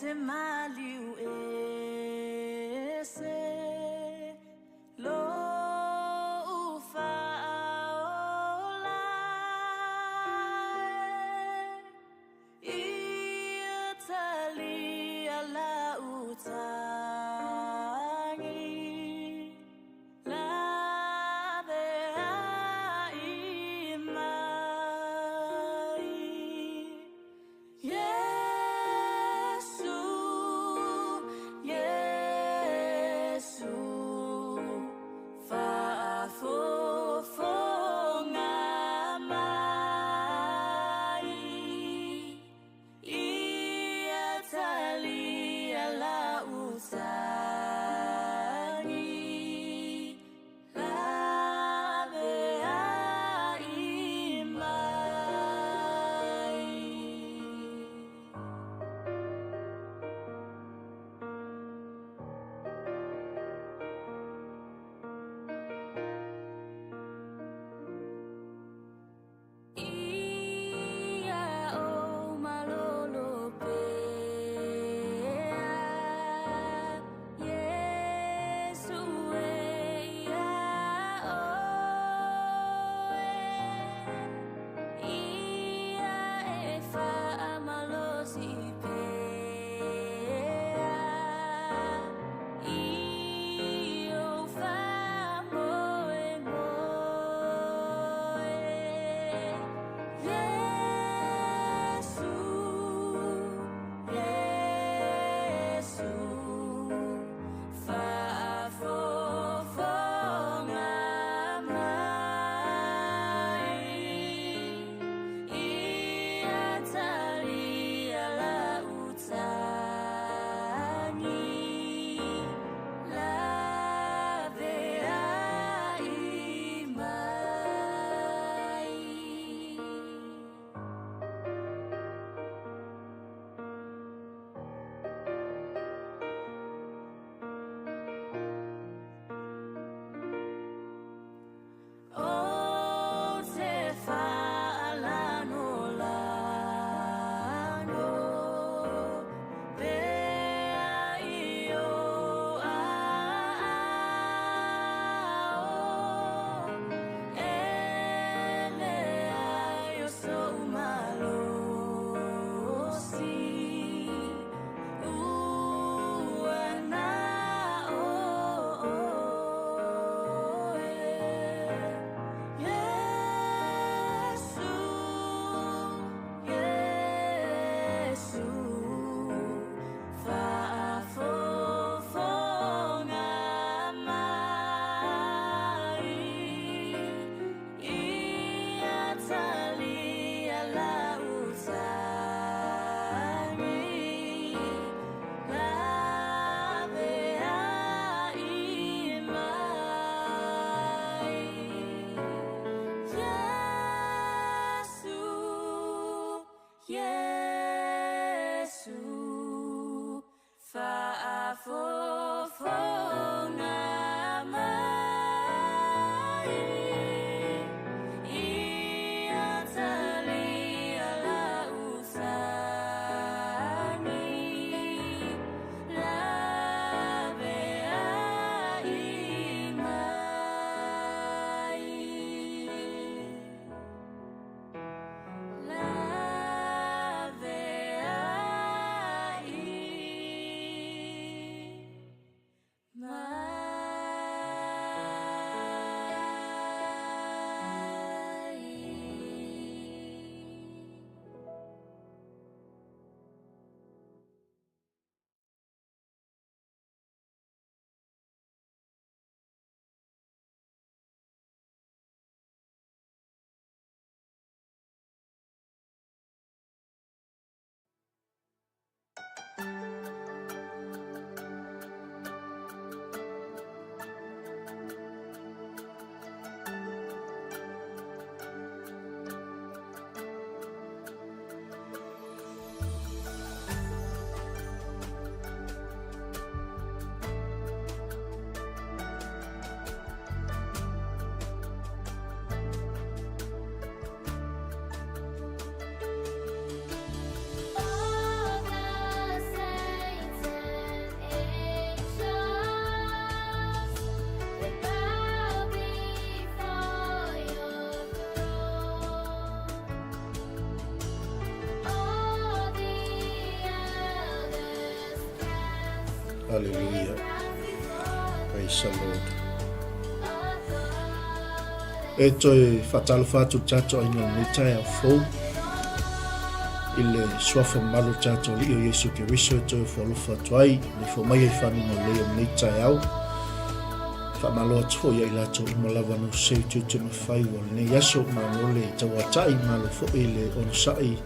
te maliu ese lou faaola e. Ia talia lau tagi laveai mai. Iesu Hallelujah. Praise the Lord. E toe faatalofa atu le tatou aiga i lenei taeao fou i le suafa mamalu o le tatou Alii o Iesu Keriso e toe ofo alofa atu ai le fo mai ai fanuga lelei o lenei taeao. Faamalo atu foi ia i latou uma lava na usei tiute ma faiva o lenei aso, malo le tauatai, malo foi le onosai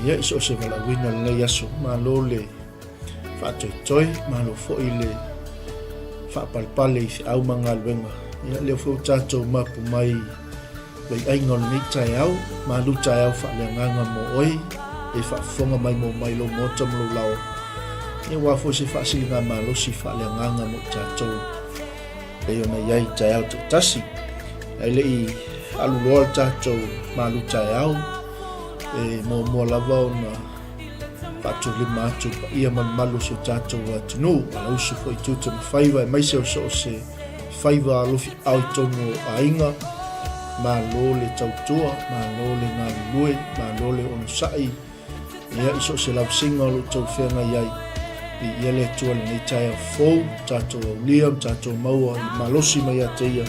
ia i so o se valaauina o lenei aso, malo le faatoetoe, malo foi le faapalepale i feau ma galuega. Ia lea foi ua tatou mapu mai vaiaiga o lenei taeao, malu taeao faaleagaga mo oe, e faafofoga mai mo mai lou maota ma lou laoa. Ia aua foi se faasiligamalosi faaleagaga mo i tatou pei ona i ai i taeao taitasi. Ae le i alu loa le tatou malu taeao, e muamua lava ona faatulima atu i le paia ma le mamalu o si o tatou atunuu, alausu foi i tiute ma faiva, aemaise o so o se faiva alofiaao i totonu o aiga. Malo le tautua, malo le galulue, malo le onosai, ia i so o se lausiga o lo outou feagai ai. Viia le Atua i lenei taeao fou, tatou aulia ma tatou maua i le malosi mai ia te Ia.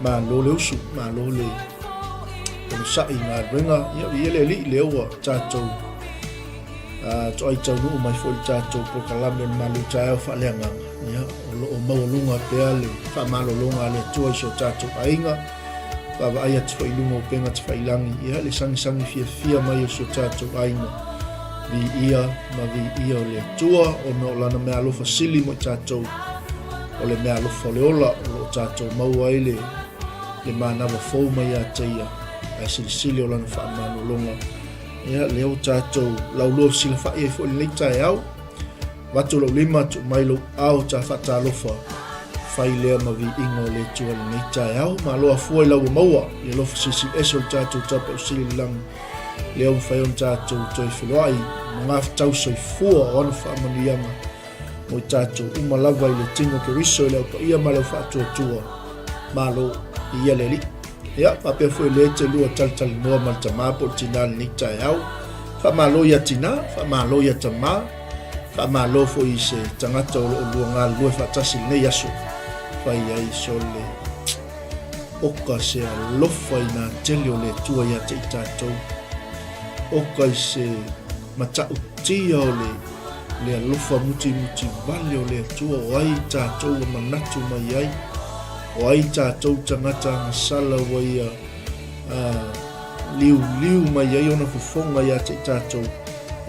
Malo le usu, malo le onosai i galuega. Ia, viia le Alii, lea ua tatou toai taunuu mai foi i le tatou polokalame o le malu taeao faaleagaga. Ia, o lo o maualuga pea le faamalologa a le Atua i si o tatou aiga. Vaavaai atu foi i luga o upega tafailagi, ia, le sagisagi fiafia mai o si o tatou aiga. Viia ma viia o le Atua, ona o Lana meaalofa sili mo i tatou, o le meaalofa o le ola, o lo o tatou maua ai le, le manava fou mai ia te Ia, ae silisili o Lana faamalologa. Ia, lea ua tatou laulua fesilafai ai foi i lenei taeao. Avatu lou lima, tuu mai lou ao ta faatalofa, fai lea ma viiga o le Atua i lenei taeao. Malo afua i lau ua maua, i alofa silisili ese o le tatou Tapaau Sili i le lagi, lea ua mafai ona tatou toe feloai ma gafatau soifua o ana faamanuiaga mo i tatou uma lava i le tino Keriso i le au paia ma le au faatuatua. Malo i ia le Alii. Ia, faapea foi lea e te lua talatalanoa ma le tama po o le tina i lenei taeao. Faamalo ia tina, faamalo ia tama, faamalo foi i se tagata o lo o lua galulue faatasi i lenei aso. Fai ai sole oka se alofa i nā tele o le Atua ia te i tatou. Oka i se matautia o le le alofa mutimuti vale o le Atua o ai tatou ua manatu mai ai, o ai tatou tagata agasala ua ia liuliu mai ai ona fofoga ia te i tatou,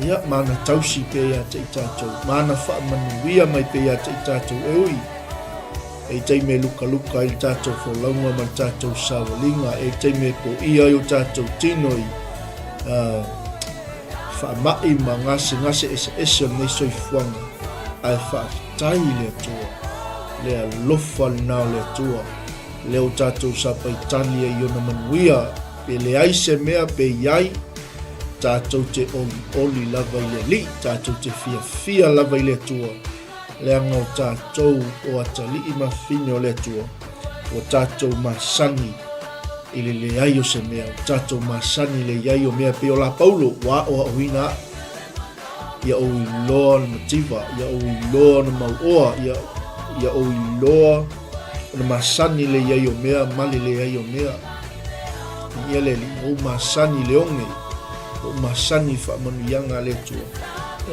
ia, ma ana tausi pea ia te i tatou, ma ana faamanuia mai pea ia te i tatou, e ui, e i taimi e lukaluka ai le tatou folauga ma le tatou savaliga, e i taimi e poia ai o tatou tino i faamai ma gasegase eseese o lenei soifuaga, ae faafetai i le Atua, le alofa lena o le Atua, lea ua tatou sapaitali ai i ona manuia, pe leai se mea pe i ai, tatou te olioli lava i le Alii, tatou te fiafia lava i le Atua, leaga o tatou o atalii ma fafine o le Atua, ua tatou masani i le leai o se mea, ua tatou masani i le i ai o mea pei o la Paulo, ua aoaoina aʻu, ia ou iloa ona mativa, ia ou iloa ona mauoa, ia, ia ou iloa ona masani le i ai o mea ma le leai o mea. Ia le Alii, ua ou masani i le oge, ua ou masani i faamanuiaga a le Atua.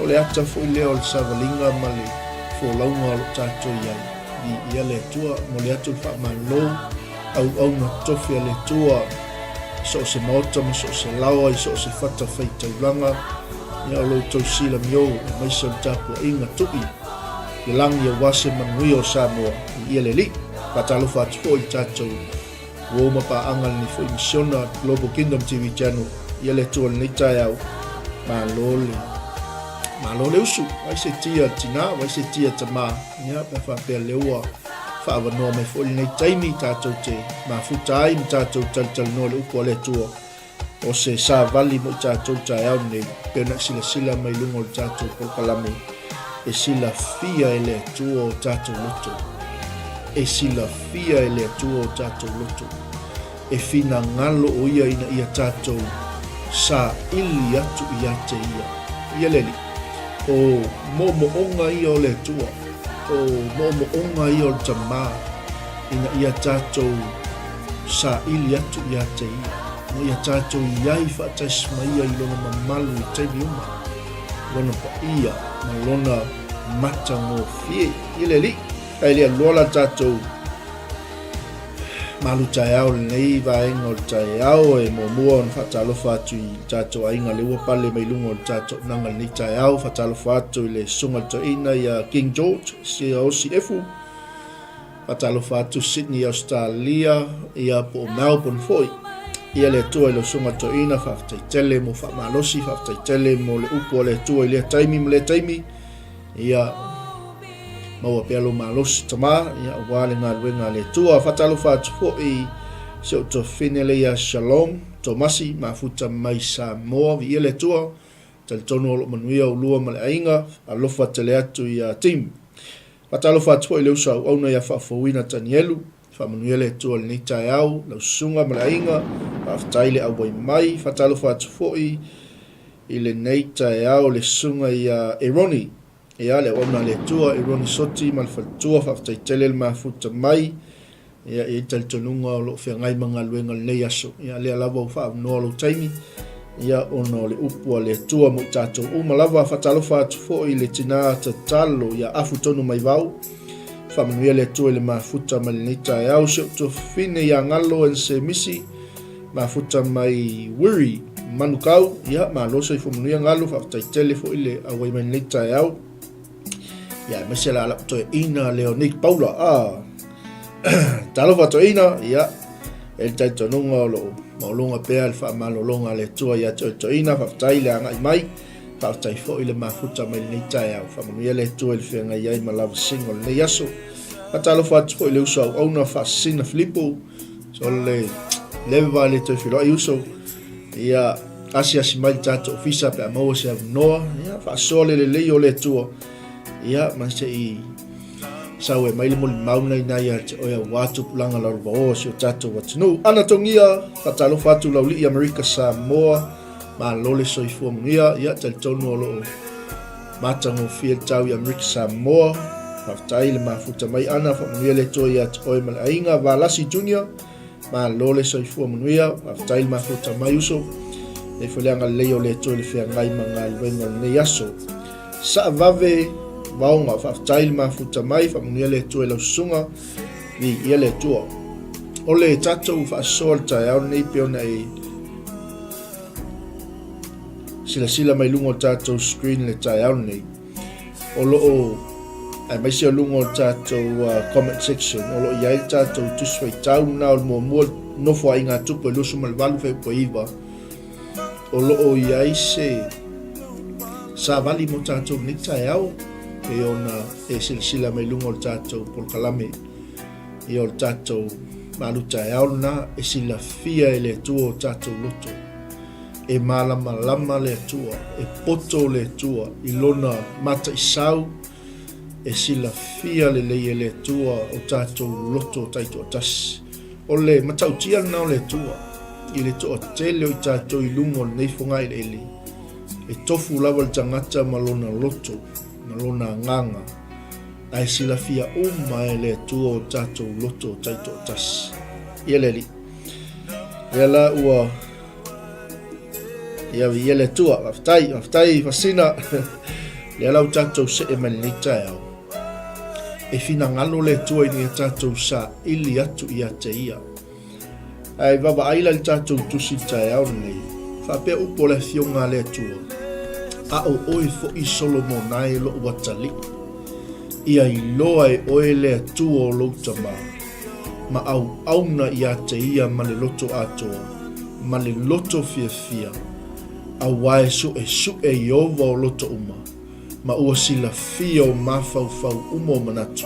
O le ata foi lea o le savaliga ma le folauga o lo o tatou i ai. Viia le Atua, momoli atu le faamalo, auauna tofi a le Atua i so o se maota ma so o se laoa, i so o se fatafaitaulaga, ia o lo outou silamiou, aemaise o le tapuaiga tui le lagi aua se manuia o Samoa. Viia le Alii. Faatalofa atu foi i le tatou uo ma paaga lenei foi misiona Global Kingdom TV Channel. Ia le Atua i lenei taeao. Malo le malo le usu. Vai se tia tina, vai se tia tama. Ia, pe faapea lea ua faaavanoa mai foi lenei taimi tatou te mafuta ai ma tatou talitalinoa le upu a le Atua. O se savali mo i tatou taeao nei, pei ona e silasila mai luga o le tatou polokalame, e silafia e le Atua o tatou loto. E silafia e le Atua o tatou loto. E finagalo o Ia ina ia tatou saili atu ia te Ia. Ia le Alii. O moomooga ia o le Atua, o moomooga ia o le Tamā, ina ia tatou saili atu ia te Ia, ina ia tatou i ai faatasi ma Ia i Lona mamalu i taimi uma, Lona paia ma Lona matagofie. I le Alii, ae le aloa la tatou malu taeao lenei vaega o le taeao e muamua ona faatalofa atu i le tatou aiga lea ua pale mai luga o le tatou naga lenei taeao. Faatalofa atu i le susuga i le toeaina ia King George Siaosi Efu. Faatalofa atu Sydney Australia ia po o Melbourne foi. Ia le Atua i lau susuga i le toeaina, faafetai tele mo faamalosi, faafetai tele mo le upu a le Atua i lea taimi ma lea taimi. Ia maua pea lou malosi tama, ia aua le galuega a le Atua. Faatalofa atu foi si ou tuafafine lea ia Shalom Tomasi, mafuta mai Samoa, viia le Atua. Talitonu o lo o manuia ulua ma le aiga, alofa tele atu ia Tim. Faatalofa atu foi i le uso auauna ia Faafouina Tanielu, faamanuia le Atua i lenei taeao, lau susuga ma le aiga, faafetai le auai mai. Faatalofa atu foi i lenei taeao le susuga ia Eroni, ia le auauna a le Atua, Eroni Soti ma le faletua, faafetai tele le mafuta mai. Ia, e i ai le talitonuga o lo o feagai ma galuega i lenei aso. Ia, lea lava ua faaavanoa lou taimi, ia, ona o le upu a le Atua mo i tatou uma lava. Faatalofa atu foi i le tina tatalo ia afu tonu mai vao. Faamanuia le Atua i le mafuta mai lenei taeao. Si ou tuafafine ia Galo and Semisi, mafuta mai Wiri, Manukau. Ia, malo soifua manuia Galo, faafetai tele foi le auai mai lenei taeao. Ia, aemaise la lau toeaina Leonique Paula. Ah, talofa toeaina, ia, e le talitonuga o loo maualuga pea le faamalologa a le Atua ia te oe toeaina, faafetai le agai mai, faafetai foi le mafuta mai lenei taeao, faamanuia le Atua i le feagai ai ma lavasiga o lenei aso. Faatalofa atu foi i le uso auauna Faasisina Filipo, so le leva le toe feiloai uso, ia asiasi mai le tatou ofisa pe a maua se avanoa, ia faasoa le lelei o le Atua, ia ma se i sau e mai le molimau na ina ia te oe aua tupulaga lalovaoa o si o tatou atunuu. Ana Togia, faatalofa atu laulii Amerika Samoa, malo le soifua manuia, ia talitonu o loo matagofie le tau i Amerika Samoa, faafetai le mafuta mai Ana, faamanuia le Atua ia te oe ma le aiga, Valasi Junior, Malo le soifua manuia, faafetai le mafuta mai uso. E foi le agalelei o le Atua i le feagai ma galuega o lenei aso. Saavave Vaoga, faafetai le mafuta mai, faamanuia le Atua i lau susuga, viia le Atua. O le tatou faasoa le taeao lenei pei ona e silasila mai luga o le tatou screen le taeao lenei. O lo o aemaise o luga o le tatou comment section o lo o i ai le tatou tusi faitau na o le muamua Nofoaiga Tupu e 28 fuaiupu e 9 o lo o i ai se savali mo tatou nei taeao pei ona e silasila mai luga o le tatou polokalame ia o le tatou malu taeao lena e silafia e le Atua o tatou loto. E malamalama le Atua, e poto le Atua i lona mataisau, e silafia lelei e le Atua o tatou loto taitoatasi. O le matautia lena o le Atua i le toatele o i tatou i luga o lenei fogaeleele, e tofu lava le tagata ma lona loto, ma lona agaga, ae silafia uma e le Atua o tatou loto taitoatasi. Ia le Alii. Lea la ua Ia viia le Atua. Faafetai, faafetai Fasina. Lea la ua tatou see mai lenei taeao. E finagalo le Atua ina ia tatou saili atu ia te Ia. Ae vaavaai la i le tatou tusi i le taeao lenei. Faapea upu o le Afioga a le Atua, A o oe foi Solomona e lou atalii, ia iloa e oe le Atua o lou tama, ma auauna ia te ia ma le loto atoa, ma le loto fiafia, auā e suʻesuʻe Ieova o loto uma, ma ua silafia o mafaufau uma o manatu.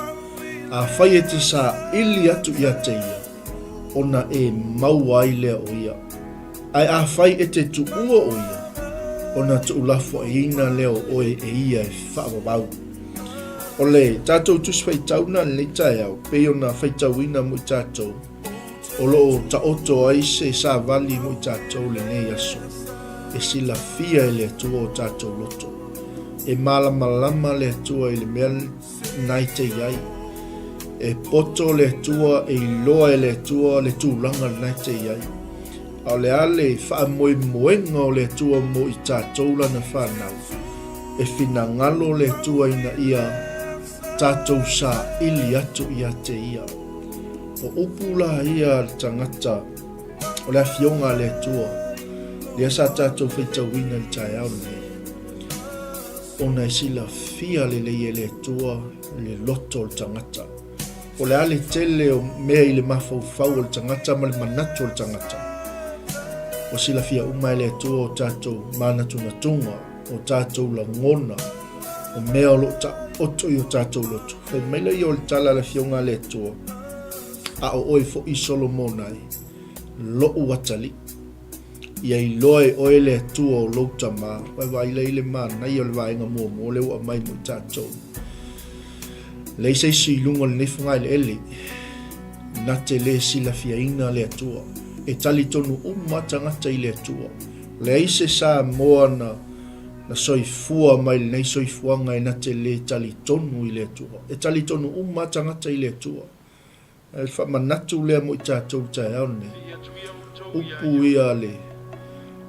Afai e te saili atu ia te ia, ona e maua ai lea o ia. Ae afai e te tuua o ia, ona tuulafoaiina lea o oe e ia e faavavau. O le tatou Tusi Faitau na lenei taeao, pei ona faitauina mo i tatou, o lo o taoto ai se savali mo i tatou lenei aso, e silafia e le Atua o tatou loto. E malamalama le Atua i le mea lena e te i ai. E poto le Atua, e iloa e le Atua le tulaga lena e te i ai. A o le a le faamoemoega o le Atua mo i tatou lana fanau? E finagalo le Atua ina ia tatou saili atu ia te Ia. O upu la ia a le tagata o le Afioga a le Atua, lea sa tatou faitauina i le taeao lenei, ona e silafia lelei e le Atua le loto o le tagata. Po o le a le tele o mea i le mafaufau o le tagata ma le manatu o le tagata, ua silafia uma e le Atua o tatou manatunatuga, o tatou lagona, o mea o lo o taoto i o tatou loto. Fai mai lea o le tala a le Afioga a le Atua, A o oe foi Solomona e, loʻu atalii, ia iloa e oe le Atua o lou tamā. Vaai lea i le manaia o le vaega muamua lea ua aumai mo i tatou. Leai se isi i luga o lenei fogaeleele na te le silafiaina le Atua. E talitonu uma tagata i le Atua. Leai se Samoa na na soifua mai lenei soifuaga e na te le talitonu i le Atua. E talitonu uma tagata i le Atua. A le faamanatu lea mo i tatou i le taeao lenei. Upu ia a le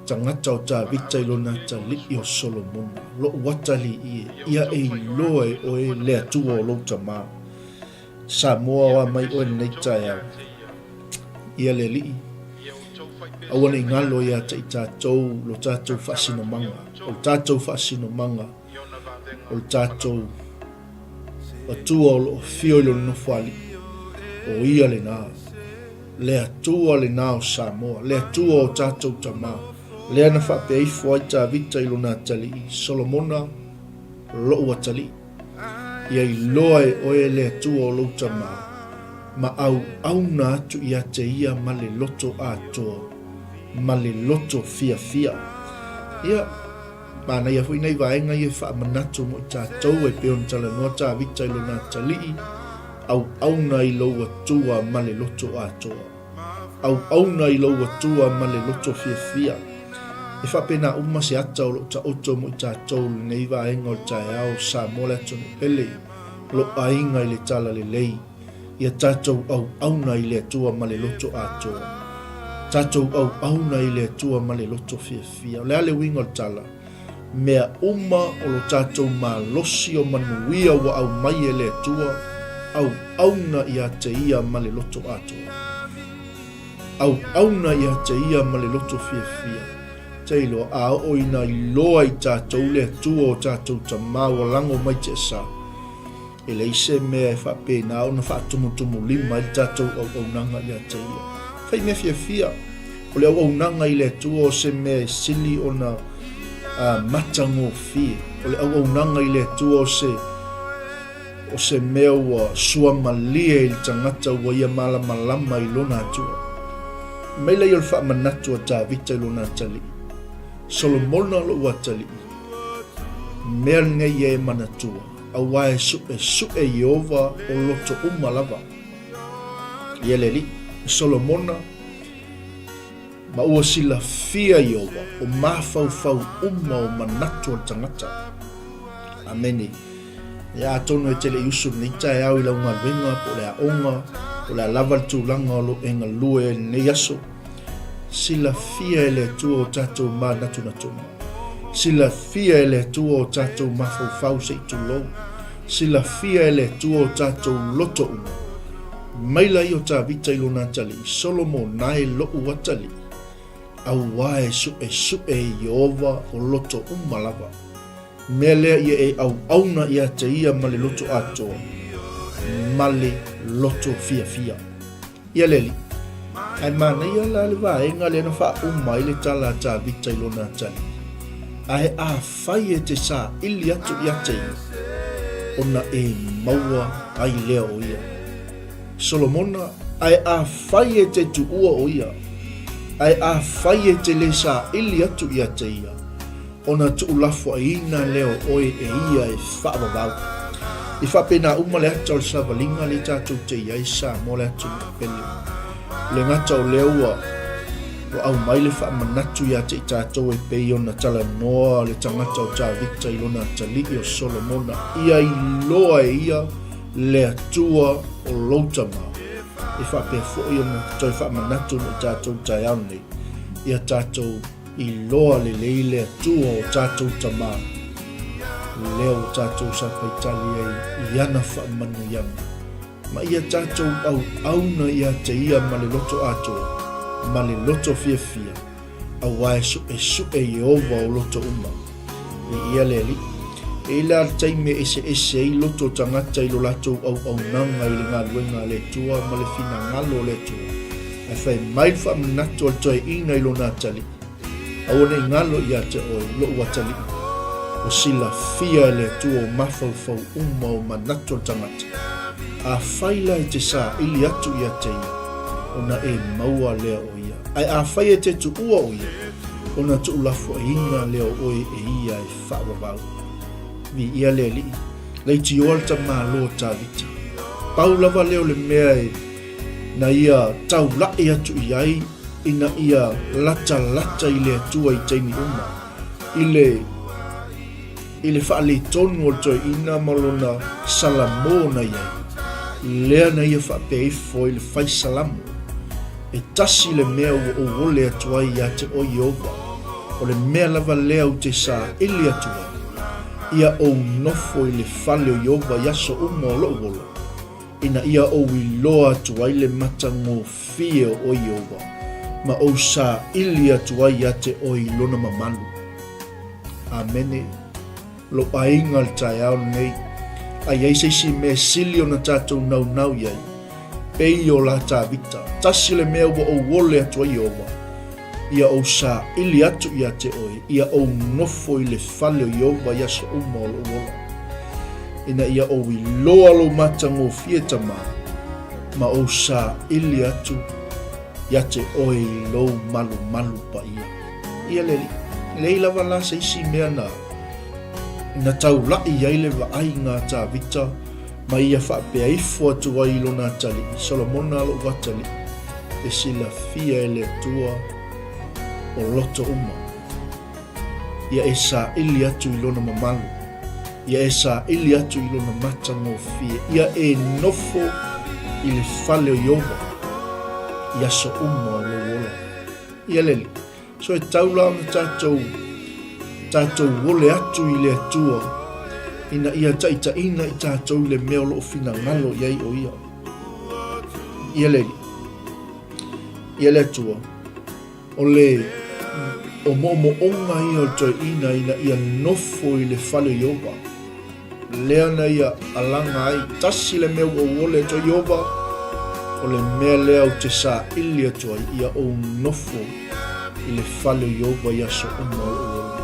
tagata o Tavita i lona atalii o Solomona, Loʻu atalii e, ia e iloa e oe le Atua o lou tamā. Samoa o a mai oe lenei taeao. Ia le Alii, aua ne i galo ia te i tatou lo tatou faasinomaga. O le tatou faasinomaga, o le tatou Atua o lo o afio i lona nofoalii, o ia lena, le Atua lena o Samoa, le Atua o tatou tama, lea na faapea ifo ai Tavita i lona atalii, Solomona, loʻu atalii, ia iloa e oe le Atua o lou tama, ma auauna atu ia te ia ma le loto atoa, ma le loto fiafia. Ia. Manaia foi nai vaega ia e faamanatu mo i tatou e pei ona talanoa Tavita i lona atalii, Auauna i lou Atua ma le loto atoa. Auauna i lou Atua ma le loto fiafia. E faapena uma se ata o lo o taoto mo i tatou i lenei vaega o le taeao, Samoa le atunuu pele, lo aiga i le talalelei. Ia tatou auauna i le Atua ma le loto atoa. Tatou auauna i le Atua ma le loto fiafia. O le a le uiga o le tala? Mea uma o lo tatou malosi o manuia ua aumai e le Atua, auauna ia te Ia ma le loto atoa. Auauna ia te Ia ma le loto fiafia. Te iloa, a oo ina iloa i tatou le Atua o tatou tama ua lago mai te asa, E leai se mea e faapena ona faatumutumulima ai le tatou auaunaga ia te Ia. Fai mea fiafia. O le auaunaga i le Atua o se mea e sili ona matagofie. O le auaunaga i le Atua o se o se mea ua suamalie i le tagata ua ia malamalama i lona Atua. Mai lea o le faamanatu a Tavita i lona atalii. Solomona loʻu atalii, mea lenei ia e manatua. Aua e suʻesuʻe Ieova o loto uma lava. Ia le alii, e Solomona, ma ua silafia Ieova o mafaufau uma o manatu o le tagata. Amene. Ia atonu e te le i usu lenei taeao i lau galuega po o le aoga, po o le a lava le tulaga o lo o e galue ai lenei aso. Silafia e le Atua o tatou manatunatuga. Silafia e le Atua o tatou mafaufau se i tulou. Silafia e le Atua o tatou loto uma. Maila ia o Tavita i lona atalii, Solomona e loʻu atalii, auā e suʻesuʻe e Ieova o loto uma lava. Mea lea ia e auauna ia te ia ma le loto atoa, ma le loto fiafia. Ia le Alii. Ae manaia la le vaega lea na faauma ai le tala a Tavita i lona atalii, Ae afai e te saili atu ia te ia, ona e maua ai lea o ia. Solomona, ae afai e te tuua o ia, ae afai e te le saili atu ia te ia, Ona tuulafoaiina lea o oe e ia e faavavau. I faapena uma le ata o le savaliga lea tatou te i ai Samoa le atunuu pele. Le gata o lea ua Ua aumai le faamanatu ia te i tatou e pei ona talanoa le tagata o Tavita i lona atalii o Solomona, ia iloa e ia le Atua o lou tama. E faapea foi ona toe faamanatu mo i tatou i le taeao lenei, ia tatou iloa lelei le Atua o tatou tama, lea ua tatou sapaitali ai i ana faamanuiaga. Ma ia tatou auauna ia te ia ma le loto atoa, ma le loto fiafia, auā e suʻesuʻe Ieova o loto uma. Viia le Alii. E i la le taimi e eseese ai loto o tagata i lo latou auaunaga i le galuega a le Atua ma le finagalo o le Atua, ae fai mai le faamanatu a le toeaina i lona atalii, Aua ne i galo ia te oe loʻu atalii, ua silafia e le Atua o mafaufau uma o manatu o le tagata. Afai la e te saili atu ia te ia, ona e maua lea o ia. Ae afai e te tuua o ia, ona tuulafoaiina lea o oe e ia e faavavau. Viia le Alii, leitioa le tamālo o Tavita. Pau lava lea o le mea e na ia taulaʻi atu i ai ina ia latalata i le Atua i taimi uma, i le i le faaletonu o le toeaina ma lona salamo na i ai, lea na ia faapea ifo i le fai salamo, E tasi le mea ua ou ole atu ai ia te oe Ieova, o le mea lava lea ou te saili atu ai, ia ou nofo i le fale o Ieova i aso uma o loʻu ola, ina ia ou iloa atu ai le matagofie o oe Ieova, ma ou saili atu ai ia te oe i lona mamalu. Amene. Lou aiga i le taeao lenei, a i ai se isi mea e sili ona tatou naunau i ai, pei o la Tavita, tasi le mea ua ou ole atu ai Ieova, ia ou saili atu ia te oe, ia ou nofo i le fale o Ieova i aso uma o lou ola, ina ia ou iloa lou matagofie Tama, ma ou saili atu ia te oe i lou malumalu paia. Ia le Alii, leai lava la se isi mea na, na taulaʻi ai le vaaiga a Tavita ma ia faapea ifo atu ai i lona atalii, Solomona loʻu atalii, e silafia e le Atua o loto uma. Ia e saili atu i lona mamalu, ia e saili atu i lona matagofie, ia e nofo i le fale o Ieova i aso uma o lou ola. Ia le Alii, so e tau la ona tatou, tatou ole atu i le Atua ina ia taitaiina i tatou i le mea o lo o finagalo i ai o Ia. Ia le Alii, ia le Atua, o le o moomooga ia o le toeaina ina ia nofo i le fale o Ieova. Lea na ia alaga ai, tasi le mea ua ou ole atu ai Ieova, o le mea lea ou te saili atu ai, ia ou nofo i le fale o Ieova i aso uma o lou ola.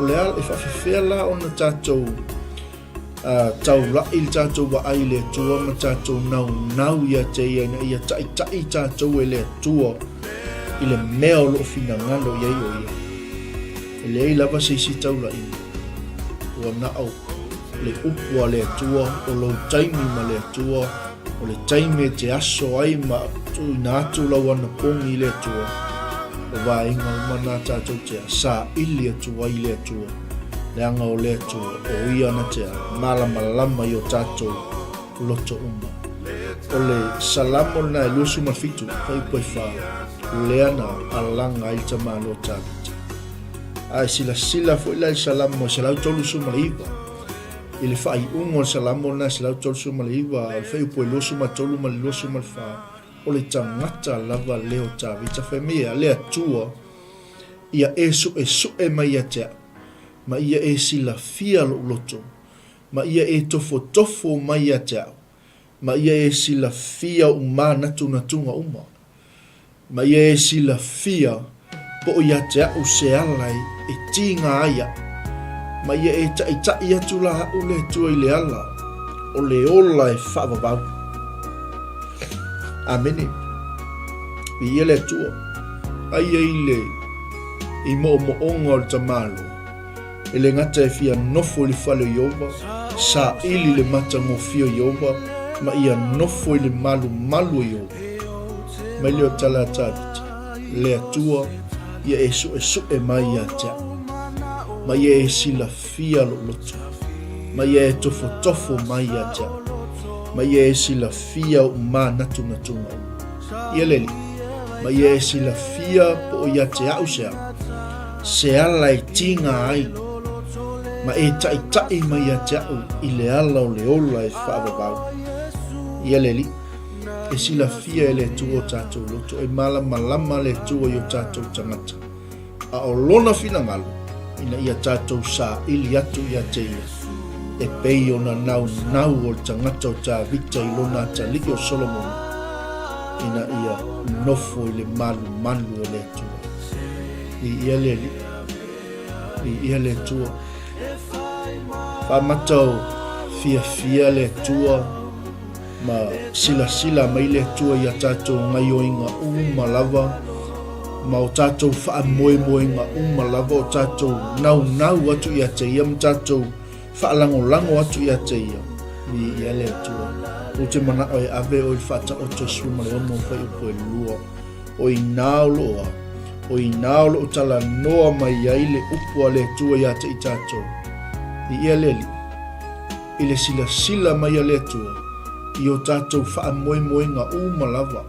O le a, e faafefea la ona tatou taulaʻi le tatou vaai i le Atua ma tatou naunau ia te ia ina ia taitai tatou e le Atua i le mea o lo o finagalo i ai o ia. E leai lava se isi taulaʻiga, ua na o le upu a le Atua, o lou taimi ma le Atua, o le taimi e te aso ai ma tuuina atu lau anapogi i le Atua, o vaega uma na tatou te saili atu ai i le Atua, leaga o le Atua, o Ia na te malamalama i o tatou loto uma. O le Salamo lena e 27, fuaiupu e 4, lea na alaga ai le tamaloa Tavita. A e silasila foi la i le Salamo e 139, i le faaiuga o le Salamo lena e 139, o le fuaiupu e 23 ma le 24, o le tagata lava lea o Tavita, fai mai e le Atua, ia e suʻesuʻe mai ia te au, ma ia e silafia lou loto, ma ia e tofotofo mai ia te au, ma ia e silafia oʻu manatunatuga uma, ma ia e silafia po o ia te aʻu se ala e tiga ai aʻu, ma ia e taʻitaʻi atu la aʻu le Atua i le ala o le ola e faavavau. Amene. Viia le Atua. Aia i le i moomooga o le tamaloa. E le gata e fia nofo i le fale o Ieova, saili le matagofie o Ieova, ma ia nofo i le malumalu o Ieova. Mai lea o tala a Tavita. Le Atua, ia e suʻesuʻe mai ia te a'u, ma ia e silafia loʻu loto, ma ia e tofotofo mai ia te a'u, ma ia e silafia oʻu mānatunatuga uma. Ia le Alii, ma ia e silafia po o ia te a'u se a, se ala e tiga ai, ma e taʻitaʻi mai ia te a'u i le ala o le ola e faavavau. Ia le Alii, E silafia e le Atua o tatou loto, e malamalama le Atua i o tatou tagata, a o Lona finagalo, ina ia tatou saili atu ia te Ia, e pei ona naunau o le tagata o Tavita i lona atalii o Solomona, ina ia nofo i le malumalu o le Atua. Viia le Alii, viia le Atua. Faamata o fiafia le Atua. Ma silasila mai le Atua i a tatou gaioiga uma lava, ma o tatou faamoemoega uma lava, o tatou naunau atu ia te Ia ma tatou faalagolago atu ia te Ia. Viia le Atua. Ou te manao e ave oe i le faataoto e 16 fuaiupu e lua. O inā o loo a, o inā o loo talanoa mai ai le upu a le Atua ia te i tatou. Viia le Alii. I le silasila mai a le Atua i o tatou faamoemoega uma lava,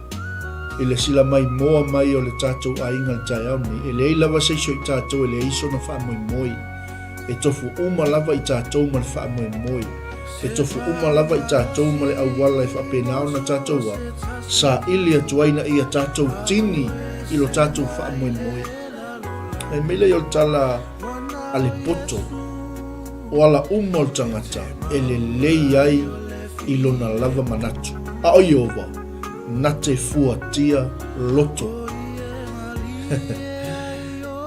i le sila maimoa mai o le tatou aiga i le taeao nei, e leai lava se isi o i tatou e leai sona faamoemoe. E tofu uma lava i tatou ma le faamoemoe. E tofu uma lava i tatou ma le auala e faapena ona tatou a saili atu ai ina ia tatou tini i lo tatou faamoemoe. Fai mai lea o le tala a le poto. O ala uma o le tagata e lelei ai i lona lava manatu, a o Ieova, na te fuatia loto.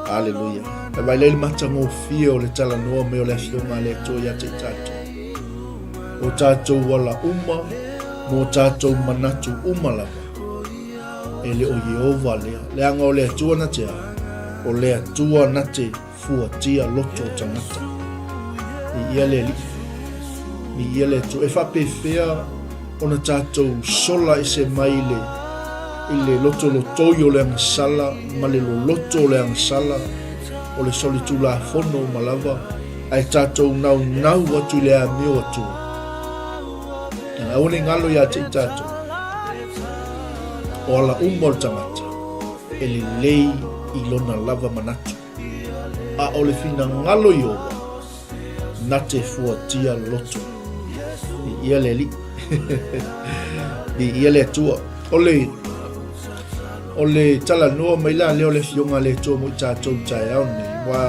Aleluia. E vai lei le matagofie o le talanoa mai o le Afioga a le Atua ia te i tatou. O tatou ala uma, mo tatou manatu uma lava, e le o Ieova lea. Leaga o le Atua na te a, o le Atua na te fuatia loto o tagata. Viia le Alii, viia le Atua. E faapefea ona tatou sola ese mai le, i le lotolotoi o le agasala ma le loloto o le agasala o le solitulafono uma lava, ae tatou naunau atu i le amio Atua. Aua ne i galo ia te i tatou, o ala uma o le tagata e lelei i lona lava manatu. A o le finagalo Ieova, na te fuatia loto. Viia le Alii. Viia le Atua. O le, o le talanoa mai la lea o le Afioga a le Atua mo i tatou i taeao nei, ua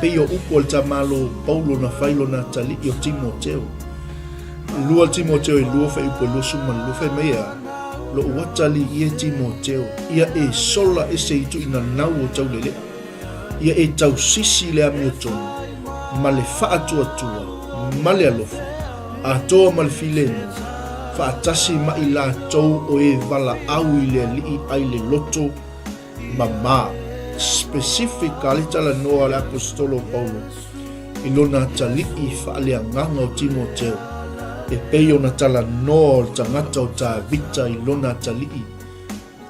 pei o upu a le tamalo Paulo na fai lona atalii o Timoteo. 2 Timoteo e 2 fuaiupu e 22, fai mai e a, Loʻu atalii e Timoteo, ia e sola ese i tuuinanau o taulelea, ia e tausisi i le amiotonu, ma le faatuatua, ma le alofa, atoa ma le filemu, faatasi ma i latou o e valaau i le Alii ai le loto mamā. Specific a le talanoa a le Aposetolo o Paulo i lona atalii faaleagaga o Timoteo, e pei ona talanoa o le tagata o Tavita i lona atalii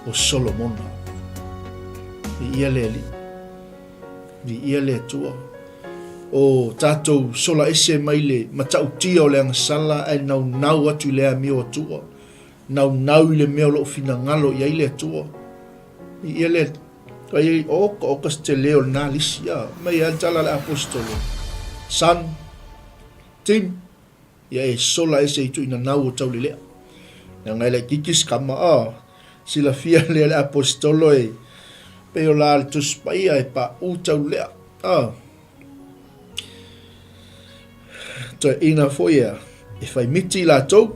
o Solomona. Viia le Alii. Viia le Atua. O tatou sola ese mai le matautia o le agasala ae naunau atu i le amio Atua. Naunau i le mea o loo finagalo i ai le Atua. Viia le Ai oka oka se tele o lena lisi a mai a le tala a le aposetolo Son Tim ia e sola ese i tuuinanau o taulelea. Leaga e laitiiti si kama a silafia lea le aposetolo e pei o la le Tusi Paia e paʻu taulelea a. Toeaina foi ea e fai miti i latou.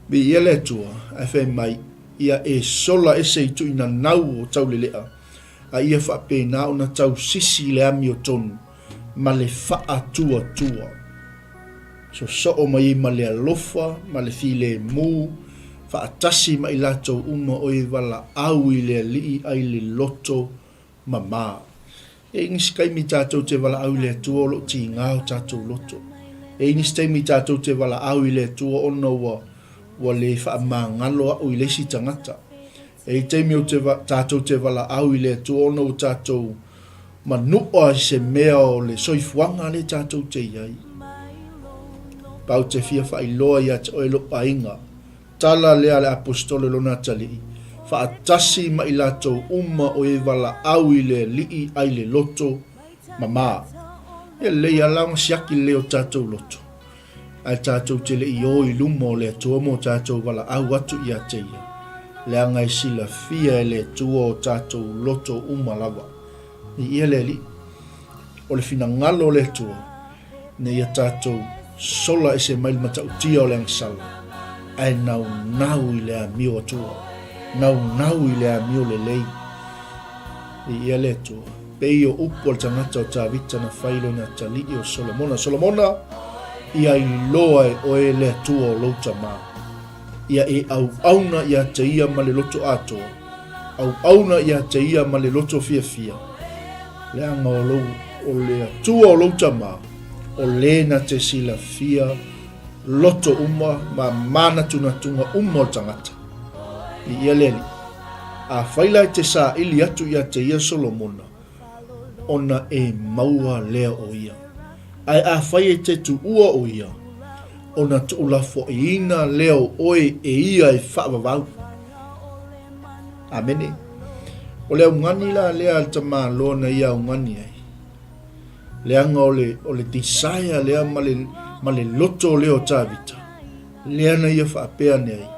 Viia le Atua, ae fai mai, ia e sola ese i tuuinanau o taulelea, a ia faapena ona tausisi i le amiotonu ma le faatuatua. Sosoo mai ai ma le alofa ma le filemu, faatasi ma i latou uma o e valaau i le Alii ai le loto mamā. E i ai nisi taimi tatou te valaau i le Atua o lo o tiga o tatou loto. E i ai nisi taimi tatou te valaau i le Atua ona ua ua le faamagalo a'u i le isi tagata. E i ai taimi ou te, tatou te valaau i le Atua ona ua tatou manua i se mea o le soifuaga lea tatou te i ai. Pa ou te fia faailoa ia te oe lou aiga, tala lea a le Aposetolo i lona atalii, faatasi ma i latou uma o e valaau i le Alii ai le loto mamā. E lelei lava la ona siaki lelei o tatou loto, ae tatou te le i o i luma o le Atua mo tatou valaau atu ia te Ia, leaga e silafia e le Atua o tatou loto uma lava. Viia le Alii. O le finagalo o le Atua, ina ia tatou sola ese mai le matautia o le agasala, ae naunau i le amio Atua, naunau i le amio lelei. Viia le Atua. Pei o upu a le tagata o Tavita na fai i lona atalii o Solomona, Solomona, ia iloa e oe le Atua o lou tama. Ia e auauna ia te ia ma le loto atoa, auauna ia te ia ma le loto fiafia, leaga o lou, o le Atua o lou tama, o le na te silafia loto uma ma manatunatuga uma o le tagata. Viia le Alii. Afai la e te saili atu ia te ia Solomona, ona e maua lea o ia. Ae afai e te tuua o ia, ona tuulafoaiina lea o oe e ia e faavavau. Amene. O le augani la lea a le tamaloa na ia augani ai, leaga o le, o le desire lea ma le, ma le loto lea o Tavita, lea na ia faapea ane ai,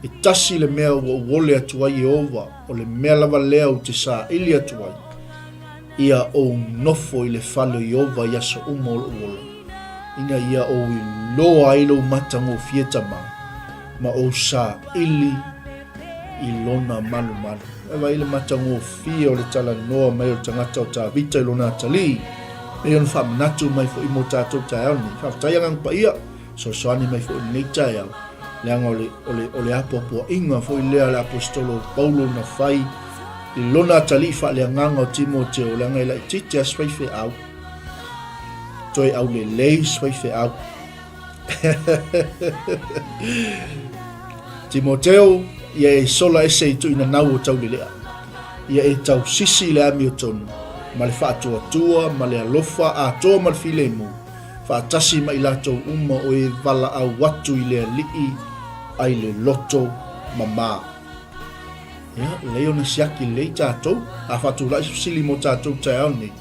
E tasi le mea ua ou ole atu ai Ieova, o le mea lava lea ou te saili atu ai, ia ou nofo i le fale o Ieova i aso uma o lou ola, ina ia ou iloa ai lou matagofie tama, ma ou saili i lona malumalu. E vaai le matagofie o le talanoa mai o le tagata o Tavita i lona atalii, pei ona faamanatu mai foi mo tatou taeao nei. Faafetai Agaga Paia, fesoasoani mai foi i lenei taeao, leaga o le, o le, o le apoapoaiga foi lea a le Aposetolo o Paulo na fai i lona atalii faaleagaga o Timoteo, leaga e laitiiti lava si faifeau, toe aulelei si faifeau. Timoteo, ia e sola ese i tuuinanau o taulelea. Ia e tausisi i le amiotonu, ma le faatuatua, ma le alofa atoa ma le filemu, faatasi ma i latou uma o e valaau atu i le Alii ai le loto mamā. Ia, lelei ona siaki lelei tatou, a faatulai se fesili mo tatou taeao nei,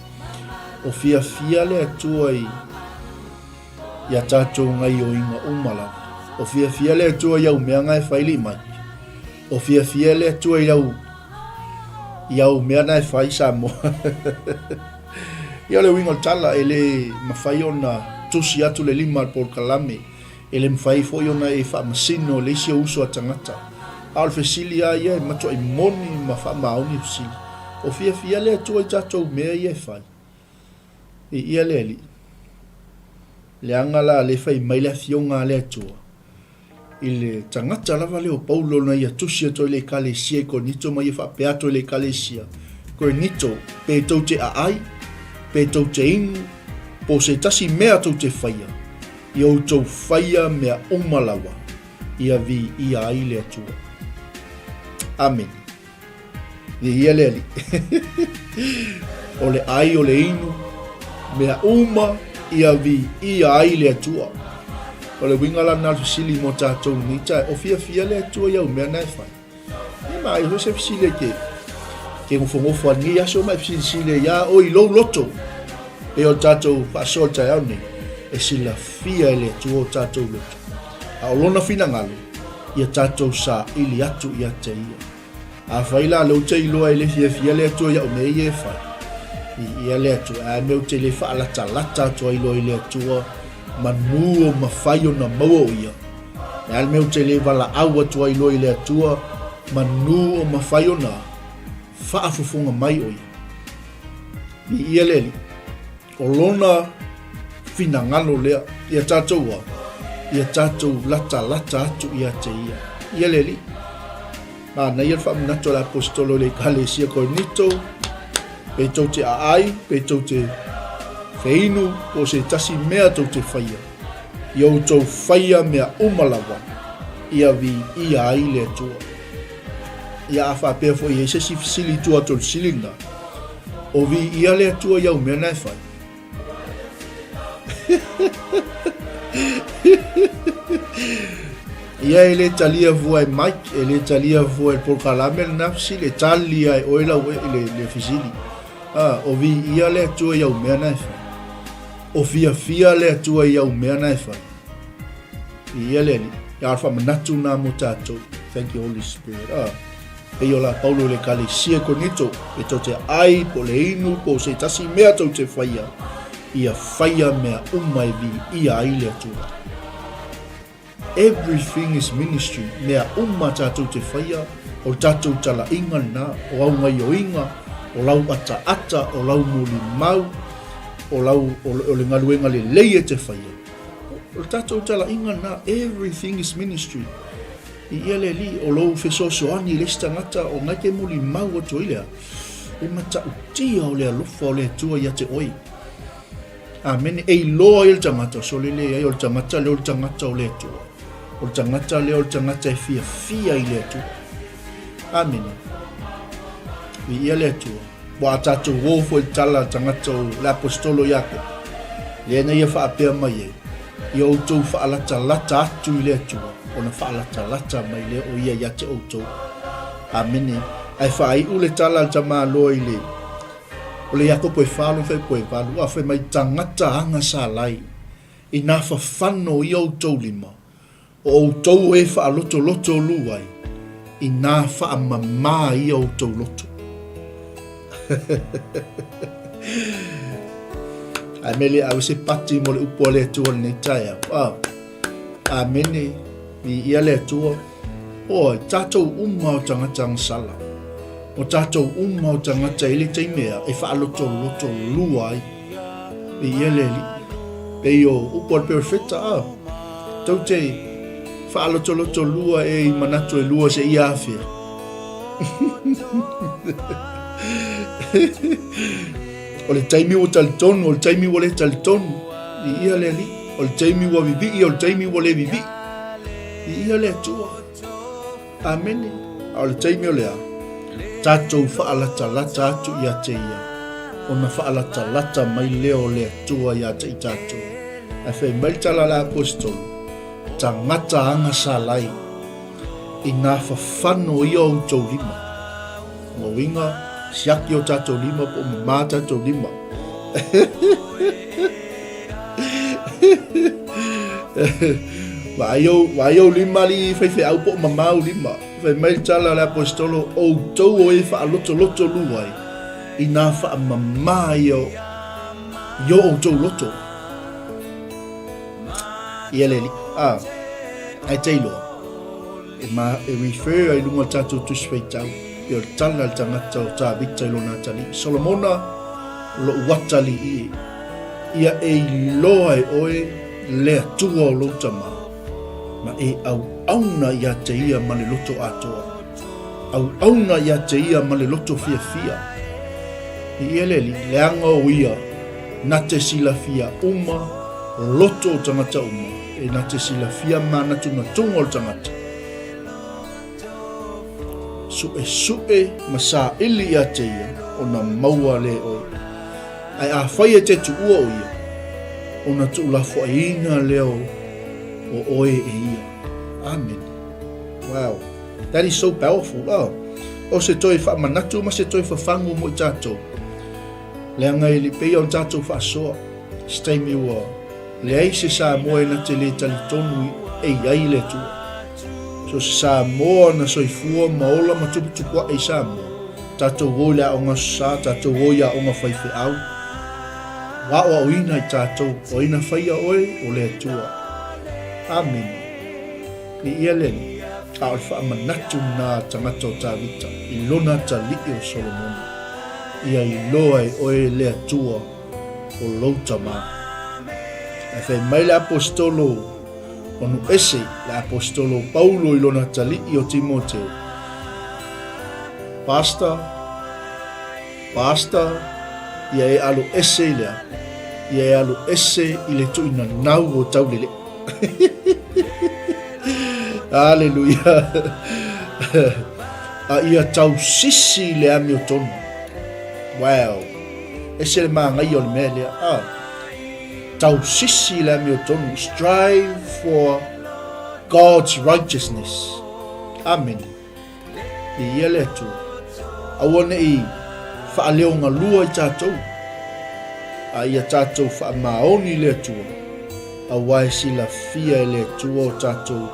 o fiafia le Atua i i a tatou gaioiga uma lava. O fiafia le Atua i au mea na e fai lii mai. O fiafia le Atua i au i au mea na e fai Samoa. Ia o le uiga o le tala, e le mafai ona tusi atu le lima a le polokalame, e le mafai foi ona e faamasino le isi ou uso a tagata. A o le fesili lava ia e matuai moni ma faamaoni le fesili, o fiafia le Atua i tatou mea ia e fai? Viia le Alii. Leaga la le fai mai le afioga a le Atua i le tagata lava lea o Paulo na ia tusi atu ai le ekalesia i Korinito ma ia faapea atu ai le ekalesia, Korinito, pe tou te aai, pe tou te inu, po o se tasi mea tou te faia, ia outou faia mea uma lava, ia viia ai le Atua. Amene. Viia le Alii. o le ai o le inu, mea uma ia viia ai le Atua. O le uiga la na o le fesili mo tatou lenei taeao, o fiafia le Atua i au mea na e fai? E maia foi se fesili e ke, ke nofonofo a lenei aso ma e fesilisili ai ia oe i lou loto. E o tatou faasoa i le taeao nei, e silafia e le Atua o tatou loto. A o lona finagalo, ia tatou saili atu ia te ia. Afai la lea ou te iloa e le fiafia le Atua i au mea ia e fai, viia le Atua, ae a mea ou te le faalatalata atu ai loa i le Atua, manu o mafai ona maua o ia. Le a le mea ou te le valaau atu ai loa i le Atua, manu o mafai ona faafofoga mai o ia. Viia le Alii. O lona finagalo lea ia tatou a, ia tatou latalata atu ia te ia. Ia le Alii. Manaia le faamanatu a le Aposetolo i le Ekalesia Korinito, pe tou te aai, pe tou te feinu, po o se tasi mea tou te faia, ia outou faia mea uma lava, ia viia ai le Atua. Ia a faapea foi e i ai se isi fesili i tua atu o le fesili lena, o viia le Atua i au mea na e fai? Ia e le talia fua e Mike, e le talia fua e le polokalame lena fesili, e tali lava e oe lau ee le, le fesili. Ah, o viia le Atua i au mea na e fai. O fiafia le Atua i au mea na e fai. Viia le Alii. Ia, o le faamanatu lena mo tatou. Thank you Holy Spirit. Ah. Pei o la Paulo i le Ekalesia i Korinito, e tou te ai, po o le inu, po o se tasi mea tou te faia, ia faia mea uma e viia ai le Atua. Everything is ministry, mea uma tatou te faia, o le tatou talaiga lena, o au gaioiga, o lau ataata, o lau molimau, o, lau, o, o le galuega lelei e te faia. O le tatou talaiga lena, everything is ministry. I ia le alii, o lou fesoasoani i le isi tagata, o ngai te mulimau atu ai lea, e matautia o le alofa o le Atua ia te oe. Amene. E iloa ai le tagata, sole leai, o le tagata lea o le tagata o le Atua. O le tagata lea o le tagata e fiafia i le Atua. Amene. I ia le Atua. Ua a tatou o foi i le tala a le tagata o le aposetolo Iakopo, lea na ia faapea mai ai, Ia outou faalatalata atu i le Atua, ona faalatalata mai lea o Ia ia te outou. Amene. Ae faaiu le tala a le tamaloa i le, o le Iakopo e fa lona faipua e valu, a fai mai, Tagata agasalai, inā fafano ia outou lima, O outou e faalotoloto lu ai, inā faamamā ia outou loto. Ae mele ave se pati mo le upu a le Atua lenei taeao. Ah, amene, viia le Atua. Oi, tatou uma o tagata agasala. O tatou uma o tagata i le taimea e faalotoloto lua ai. Viia le Alii. Pei o upu a le perofeta, ah, Tou te faalotoloto lua e i manatu e lua seia afea. O le taimi ua talitonu, o le taimi ua le talitonu. Viia le Alii. O le taimi ua vivii, o le taimi ua le vivii. Viia le Atua. Amene. A o le taimi o le a? Tatou faalatalata atu ia te Ia, ona faalatalata mai lea o le Atua ia te i tatou. Ae fai mai le tala a le Aposetolo, Tagata agasalai, inā fafano ia outou lima. O lona uiga, siaki o tatou lima po o mamā tatou lima. Vaai ou, vaai ou lima alii faifeau po o mamā ou lima. Fai mai le tala a le Aposetolo, outou o e faalotoloto lu ai, inā faamamā ia i o outou loto. Ia le alii. Ah, ae te iloa. E, ma, e refer ai lunga o tatou Tusi Faitau, pei o le tala a le tagata o Tavita i lona atalii. Solomona, lou atalii e, ia e iloa e oe le Atua o lou tama, ma e auauna ia te ia ma le loto atoa. Auauna ia te ia ma le loto fiafia. I ia le alii, leaga o ia na te silafia uma loto o tagata uma, e na te silafia manatunatuga o le tagata. Suʻesuʻe ma saili ia te ia, ona maua lea e oe. Ae afai e te tuua o ia, ona tuulafoaiina lea o oe e ia. Amene. Wow. That is so powerful. Oh. O se toe faamanatu ma se toe fafagu mo i tatou. Leaga e le pei ona tatou faasoa, se taimi ua leai se Samoa e na te le talitonu e i ai le Atua. So se Samoa na soifua ma ola ma tuputupu aʻe i Samoa, tatou o i le aoga aso sa, tatou o i aoga faifeau, ua aoaoina i tatou, o ai na faia oe? O le Atua. Amene. Viia le Alii, a o le faamanatu lena a tagata o Tavita i lona atalii o Solomona, ia iloa e oe le Atua o lou tama. Ae fai mai le Aposetolo o Nuese, le Aposetolo o Paulo i lona atalii o Timoteo, Pastor, Pastor, ia e alo ese i le a? Ia e alo ese i le tuuina nau o taulelei. Aleluia. A ia tausisi i le amiotonu. Wow! Ese le māgaia o le mea lea. Ah. Tausisi i le amiotonu. Strive for God's righteousness. Amene. Viia le Atua. Aua ne i faaleogalua i tatou, a ia tatou faamaoni i le Atua, aua e silafia e le Atua o tatou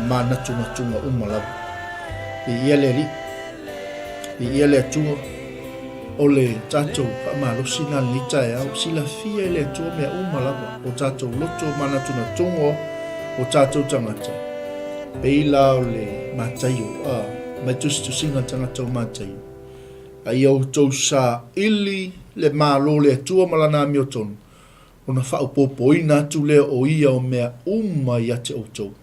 manatunatuga uma lava. Viia le Alii. Viia le Atua. O le tatou faamalosi na lenei taeao, silafia e le Atua mea uma lava, o tatou loto, manatunatuga o tatou tagata. Pei la o le Mataio, a, mai tusitusiga a le tagata o Mataio. A ia outou saili le Malo o le Atua ma Lana amiotonu, ona faaopoopoina atu lea o ia o mea uma ia te outou.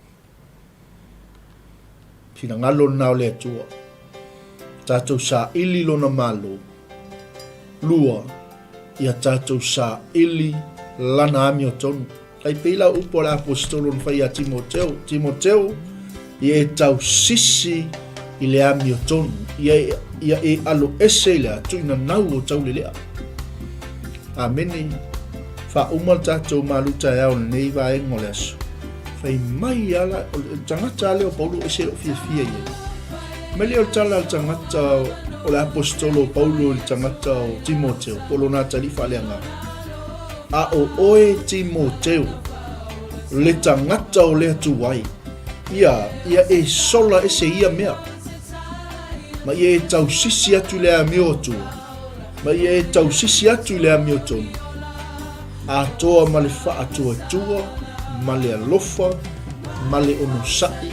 Finagalo lena o le Atua. Tatou saili Lona Malo. Lua, ia tatou saili Lana amiotonu. Kai pei la upu a le aposetolo na fai ia Timoteo, Timoteo, ia e tausisi i le amiotonu, ia e, ia e alo ese i le atu i nanau o taulelea. Amene. Faauma le tatou malu taeao lenei vaega o le aso. Fai mai ala, o le tagata lea o Paulo ese lou fiafia i ai. Mai lea o le tala a le tagata o le aposetolo o Paulo i le tagata o Timoteo, po o lona atalii faaleagaga. A o oe Timoteo, le tagata o le Atuai, ia, ia e sola ese ia mea, ma ia e tausisi atu i le amio Atua, ma ia e tausisi atu i le amiotonu, atoa ma le faatuatua, ma le alofa, ma le onosai,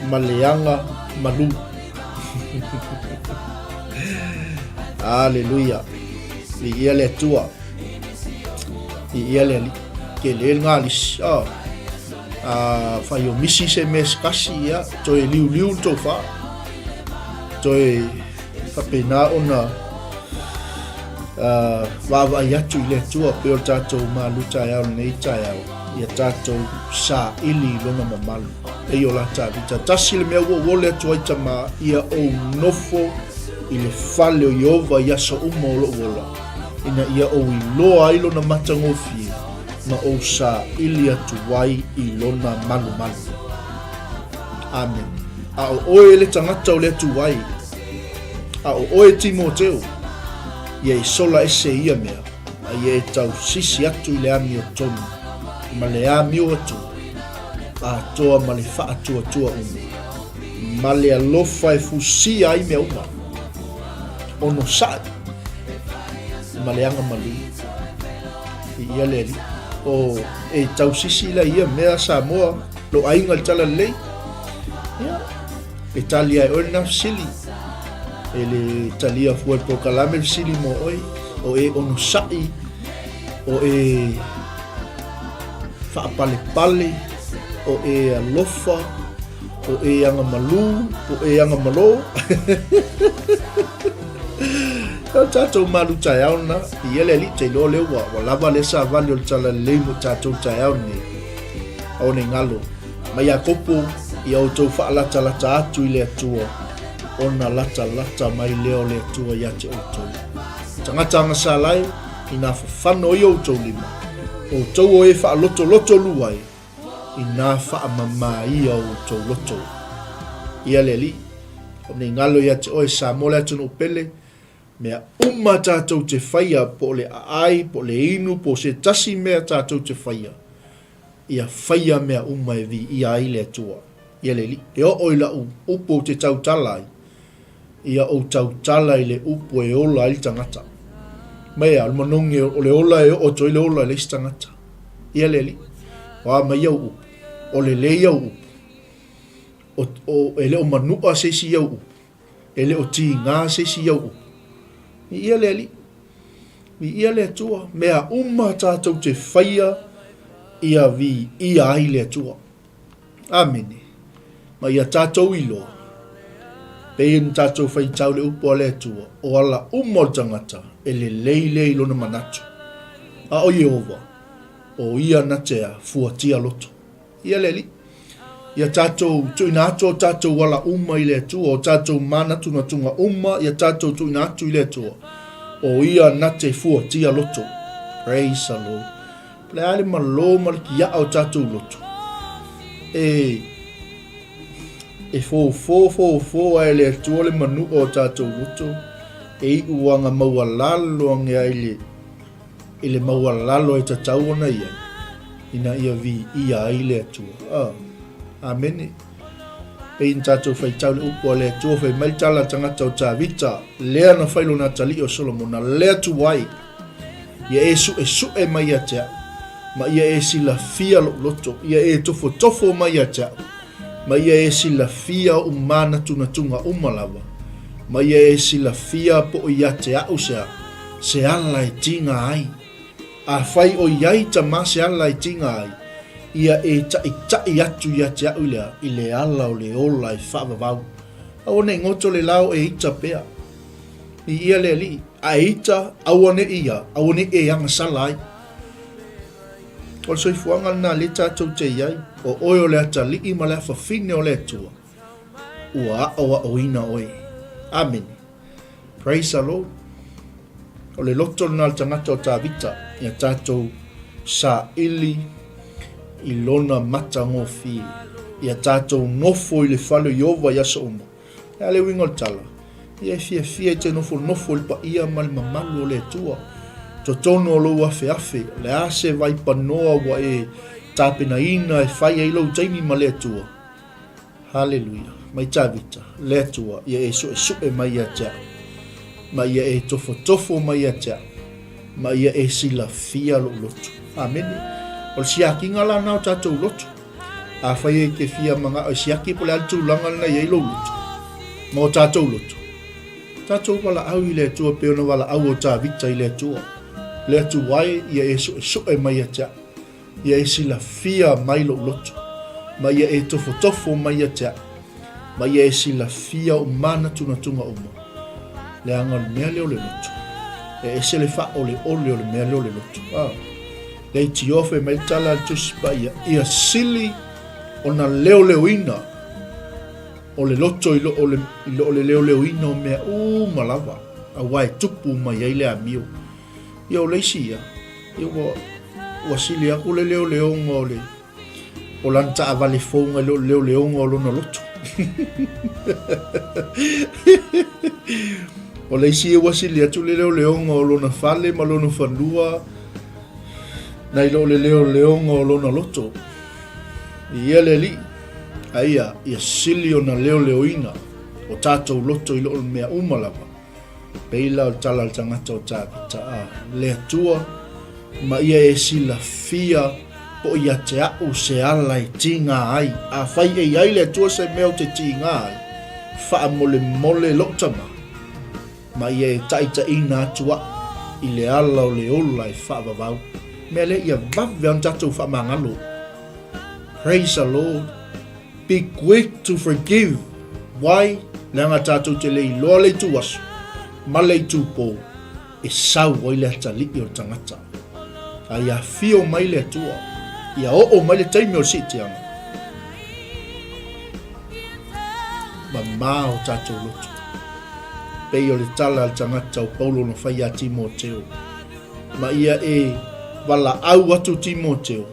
ma le aga malū. Aleluia. Viia le Atua. Viia le Alii. Tele le galisi. Oh. A fai o misi se mea se kasi, ia, toe liuliu le tofa. Toe faapena ona vaavaai atu i le Atua pei o le tatou malu taeao lenei taeao, ia tatou saili i lona mamalu. Ei o la Tavita, tasi le mea ua ou ole atu ai tama, ia ou nofo i le fale o Ieova i aso uma o lou ola, ina ia ou iloa ai lona matagofie ma ou saili atu ai i lona malumalu. Amene. A o oe le tagata o le Atuai, a o oe Timoteo, ia e sola ese ia mea, a ia e tausisi atu i le amiotonu ma le amio atu, atoa ma le faatuatua uma, ma le alofa e fusia ai mea uma, onosai ma le aga malū. Viia le Alii. O e tausisi la ia mea Samoa, lou aiga i le talalelei. Ia, e tali ai oe lena fesili. E le talia fua i le polokalame le fesili mo oe. O e onosai, o e faapalepale, o e alofa, o e agamalu, o e agamalo. O tatou malu taeao na, i ele alii te iloa lea ua, ua lava lea savali o le talalelei mo tatou taeao nei. Aua nei galo, mai Iakopo, ia outou faalatalata atu i le Atua, ona latalata mai lea o le Atua ia te outou. Tagata agasala e, inā fafano ai outou lima, outou o e faalotoloto lua ai, inā faamamā ia outou loto. Ia le Alii, o nei galo ia te oe Samoa le atunuu pele, mea uma tatou te faia po o le aai, po o le inu, po o se tasi mea tatou te faia, ia faia mea uma e viia ai le Atua. Ia le Alii, e oo i lau upu ou te tautala ai, ia ou tautala i le upu e ola ai le tagata. Mai a, o le manogi o le ola e oo atu ai le ola i le isi tagata. Ia le Alii, o a mai au upu, o lelei au upu, o, o, e le o manuʻa se isi i au upu, e le o tigā se isi i au upu. Viia le Alii, viia le Atua, mea uma tatou te faia ia viia ai le Atua. Amene. Ma ia tatou iloa, pei ona tatou faitau le upu a le Atua, o ala uma o le tagata e lelei lea i lona manatu. A o Ieova, o ia na te a fuatia loto. Ia le Alii. Ia tatou tuuina atu o tatou ala uma i le Atua, o tatou manatunatuga uma ia tatou tuuina atu i le Atua, o Ia na te fuatia loto. Praise the Lord. Po le a le malo ma le tiaa o tatou loto, e, e fofo fofo ae le Atua le manua o tatou loto, e iu aga maualalo age ai le, i le maualalo e tatau ona i ai, ina ia viia ai le Atua. Ah, amene. Pei na tatou faitau le upu a le Atua, fai mai le tala a tagata o Tavita, lea na fai lona atalii o Solomona, lea tuai, ia e suʻesuʻe mai ia te au, ma ia e silafia lou loto, ia e tofotofo mai ia te au, ma ia e silafia oʻu mānatunatuga uma lava, ma ia e silafia po o ia te au se a, se ala e tiga ai. Afai o i ai tamā se ala e tiga ai, ia e taʻitaʻi atu ia te au i le a, i le ala o le ola e faavavau. Aua ne i goto le lao e ita pea. I ia le alii, a e ita, aua ne i ia, aua ne i e agasala ai. O le soifuaga lena lea tatou te i ai, o oe o le atalii ma le afafine o le Atua, ua aʻoaʻoina oe. Amene. Praise the Lord. O le loto lena o le tagata o Tavita, ia tatou saili i lona matagofie, ia tatou nofo i le fale o Ieova i aso uma. E a le uiga o le tala? Ia e fiafia e te nofonofo i le paia ma le mamalu o le Atua. Totonu o lou afeafe, o le a se vaipanoa ua e tapenaina e fai ai lou taimi ma le Atua? Haleluia! Mai Tavita, le Atua, ia e suʻesuʻe mai ia te au, ma ia e tofotofo mai ia te au, ma ia e silafia lou loto. Amene. O le siakiga la na o tatou loto. Afai e te fia manao e siaki po o le a le tulaga lena e i ai lou loto, ma o tatou loto, tatou valaau i le Atua pei ona valaau o Tavita i le Atua, Le Atua e, ia e suʻesuʻe mai ia te au, ia e silafia mai lou loto, ma ia e tofotofo mai ia te au, ma ia e silafia ou manatunatuga uma. Leaga o le mea lea o le loto, e ese le faaoleole o le mea lea o le loto. Ah. Leitioa fai mai le tala a le Tusi Paia, ia sili ona leoleoina o le loto i lo o le, i lo o le leoleoina o mea uma lava, aua e tupu mai ai le amio. Ia o le isi ia, ia ua, ua sili aku le leoleoga o le, o lana taavale fou nai lo le leoleoga o lona loto. O le isi ia ua sili atu le leoleoga o lona fale ma lona fanua, Nai lo le leoleoga o lona loto. I ia le Alii, a ia, ia sili ona leoleoina o tatou loto i loo mea uma lava. Pei la o le tala a le tagata o Tavita, a le Atua, ma ia e silafia po o ia te au se ala e tiga ai. Afai e i ai le Atua se mea ou te tiga ai, faamolemole lou tama. Ma ia e taitaiina atu a'u i le ala o le ola e faavavau. Mea lea ia vave ona tatou faamagalo. Praise the Lord. Be quick to forgive. Why? Leaga tatou te le iloa le itu aso ma le itu po e sau ai le atalii o le tagata. A ia afio mai le Atua, ia oo mai le taimi o le siitiaga. Mamao tatou loto. Pei o le tala a le tagata o Paulo na fai iā Timoteo, Ma ia e valaau atu Timoteo,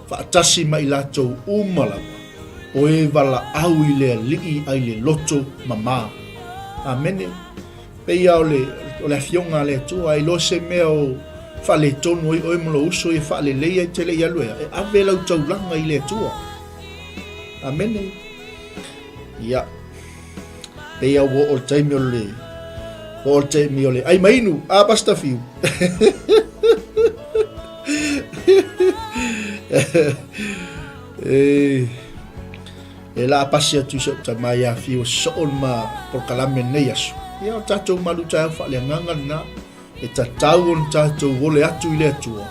faatasi ma i latou uma lava, o e valaau i le Alii a i le loto mamā. Amene. Pei lava o le, o le afioga a le Atua, a iloa se mea o faaletonu ai oe ma lou uso ia faaleleia e te le i alu ea, e ave lau taulaga i le Atua. Amene. Ia. Pei a ua oo le taimi o le ua oo le taimi o le ai mainu a Pastor Fiu. E, e la pasi atu i so'u tama iā Fiu e soo le ma polokalame lenei aso. Ia o tatou malu taeao faaleagaga lena e tatau ona tatou ole atu i le Atua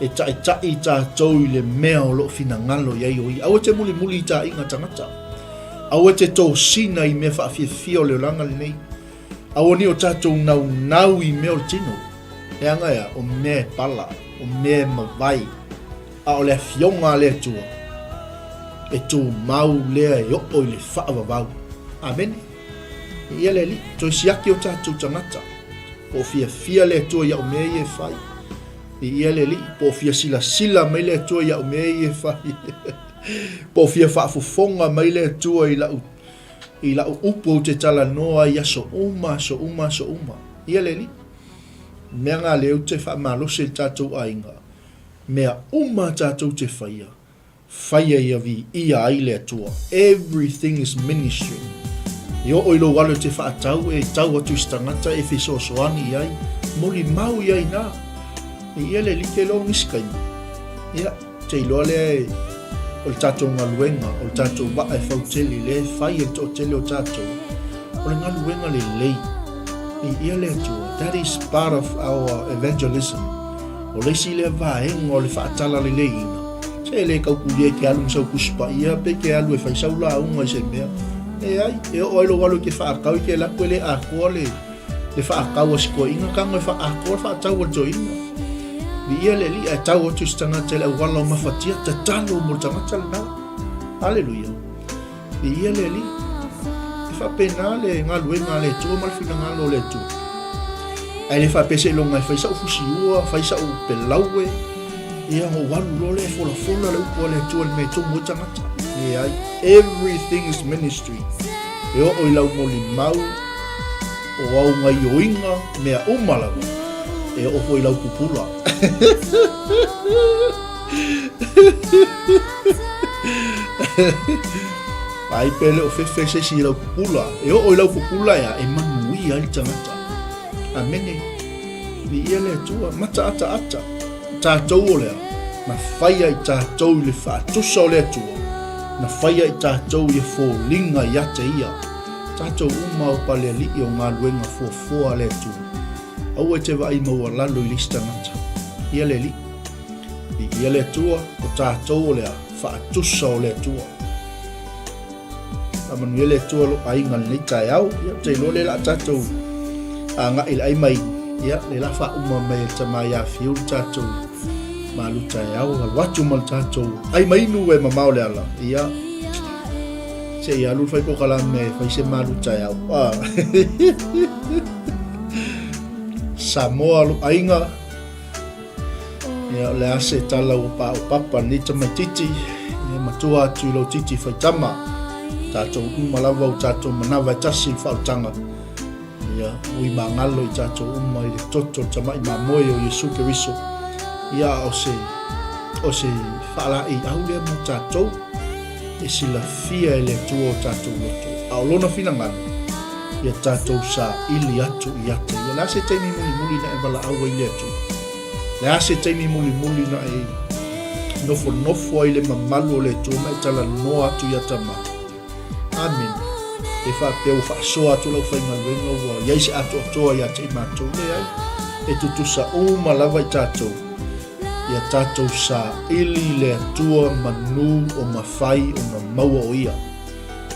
e taʻitaʻi tatou i le mea o loo finagalo i ai o ia. Aua e te mulimuli i taʻiga tagata. Aua e te tosina i mea faafiafia o le olaga lenei. Aua nei o tatou naunau i mea o le tino. Leaga ea, o mea e pala, o mea e mavae, a o le afioga a le Atua. E tumau lea e oo i le faavavau. Amene. Ia le Alii, toe siaki o tatou tagata. Po o fiafia le Atua i au mea ia e fai. Ia le Alii, po o fia silasila mai le Atua i au mea ia e fai. Po o fia faafofoga mai le Atua i lau i lau upu ou te talanoa ai aso uma, aso uma, aso uma. Ia le Alii, mea nga lea ou te faamalosi i le tatou aiga, mea uma tatou te faia, faia ia viia ai le Atua. Everything is ministry. E oo i lou alo e te faatau, e tau atu i se tagata e fesoasoani i ai, molimau i ai na. E ia le like loa nisi taimi. Ia, te iloa lea e, o le tatou galuega, o le tatou vaa e fautele, lea e fai e le toatele o tatou. O le galuega lelei. E ia le Atua. That is part of our evangelism. O le isi lea vaega o le faatalaleileina, se e le taukulia e te alu ma sau Tusi Paia pe te alu e fai sau lauga i se mea. Leai, e oo ai lou alu e te faatau e te alu atu e le atoa le, le faatau a si toeaina, tago e faaatoa le faatau a le toeaina. Viia le Alii ae tau atu i se tagata i le auala o mafatia, tatalo mo le tagata lena. Aleluia. Viia le Alii. E faapena le galuega a le Atua ma le finagalo o le Atua. Ae le faapea seiloga e fai sa'u fusiua, fai sa'u pelaue, ia ona ou alu loa lea e folafola le upu a le Atua i le mea e tumu ai tagata. Leai. Everything is ministry. E oo i lau molimau, o au gaioiga, mea uma lava. E oo foi i lau pupula. Ai pe le o fefe se isi i lau pupula. E oo i lau pupula ea, e manuia ai le tagata. Amene. Viia le Atua. Mata ata ata. Tātou o lea, na whaia i tātou i le whaatusa o le Atua. Na whaia i tātou i e fōlinga i ate ia. Tātou uma o paleali'i o ngā luenga fuafoa a le Atua. Aua e te vaai maualalo i le isi tagata. Ia le Alii. Viia le Atua, o tatou o le a, faatusa o le Atua. Faamanuia le Atua lou aiga i lenei taeao. Ia, ou te iloa lea la a tatou agai i le ai mai. Ia, lea la faauma mai e le tama ia Fiu le tatou malu taeao, alu atu ma le tatou ai mainu e mamao le ala. Ia, se i alu le fai polokalame e fai se malu taeao. Ah. Samoa lou aiga. Ia, o le a se tala ua paopapa lenei tamaitiiti, ia matua atu i lou titi faitama. Tatou uma lava o tatou manava e tasi i le faaolataga. Ia, ui magalo i tatou uma i le toto o le tamai mamoe o Iesu Keriso. Ia, o se, o se faalaeiau lea mo tatou e silafia e le Atua o tatou loto. A o lona finagalo, ia tatou saili atu ia te ia. O le a se taimi mulimuli na e valaau ai i le Atua? O le a se taimi mulimuli na e nofonofo ai le mamalu o le Atua ma e talanoa atu ia Tama? Amene. E faapea ua faasoa atu lau faigaluega ua i ai se atoatoa ia te i matou. Leai, e tutusa uma lava i tatou. Ia tatou saili le Atua manu o mafai ona maua o ia.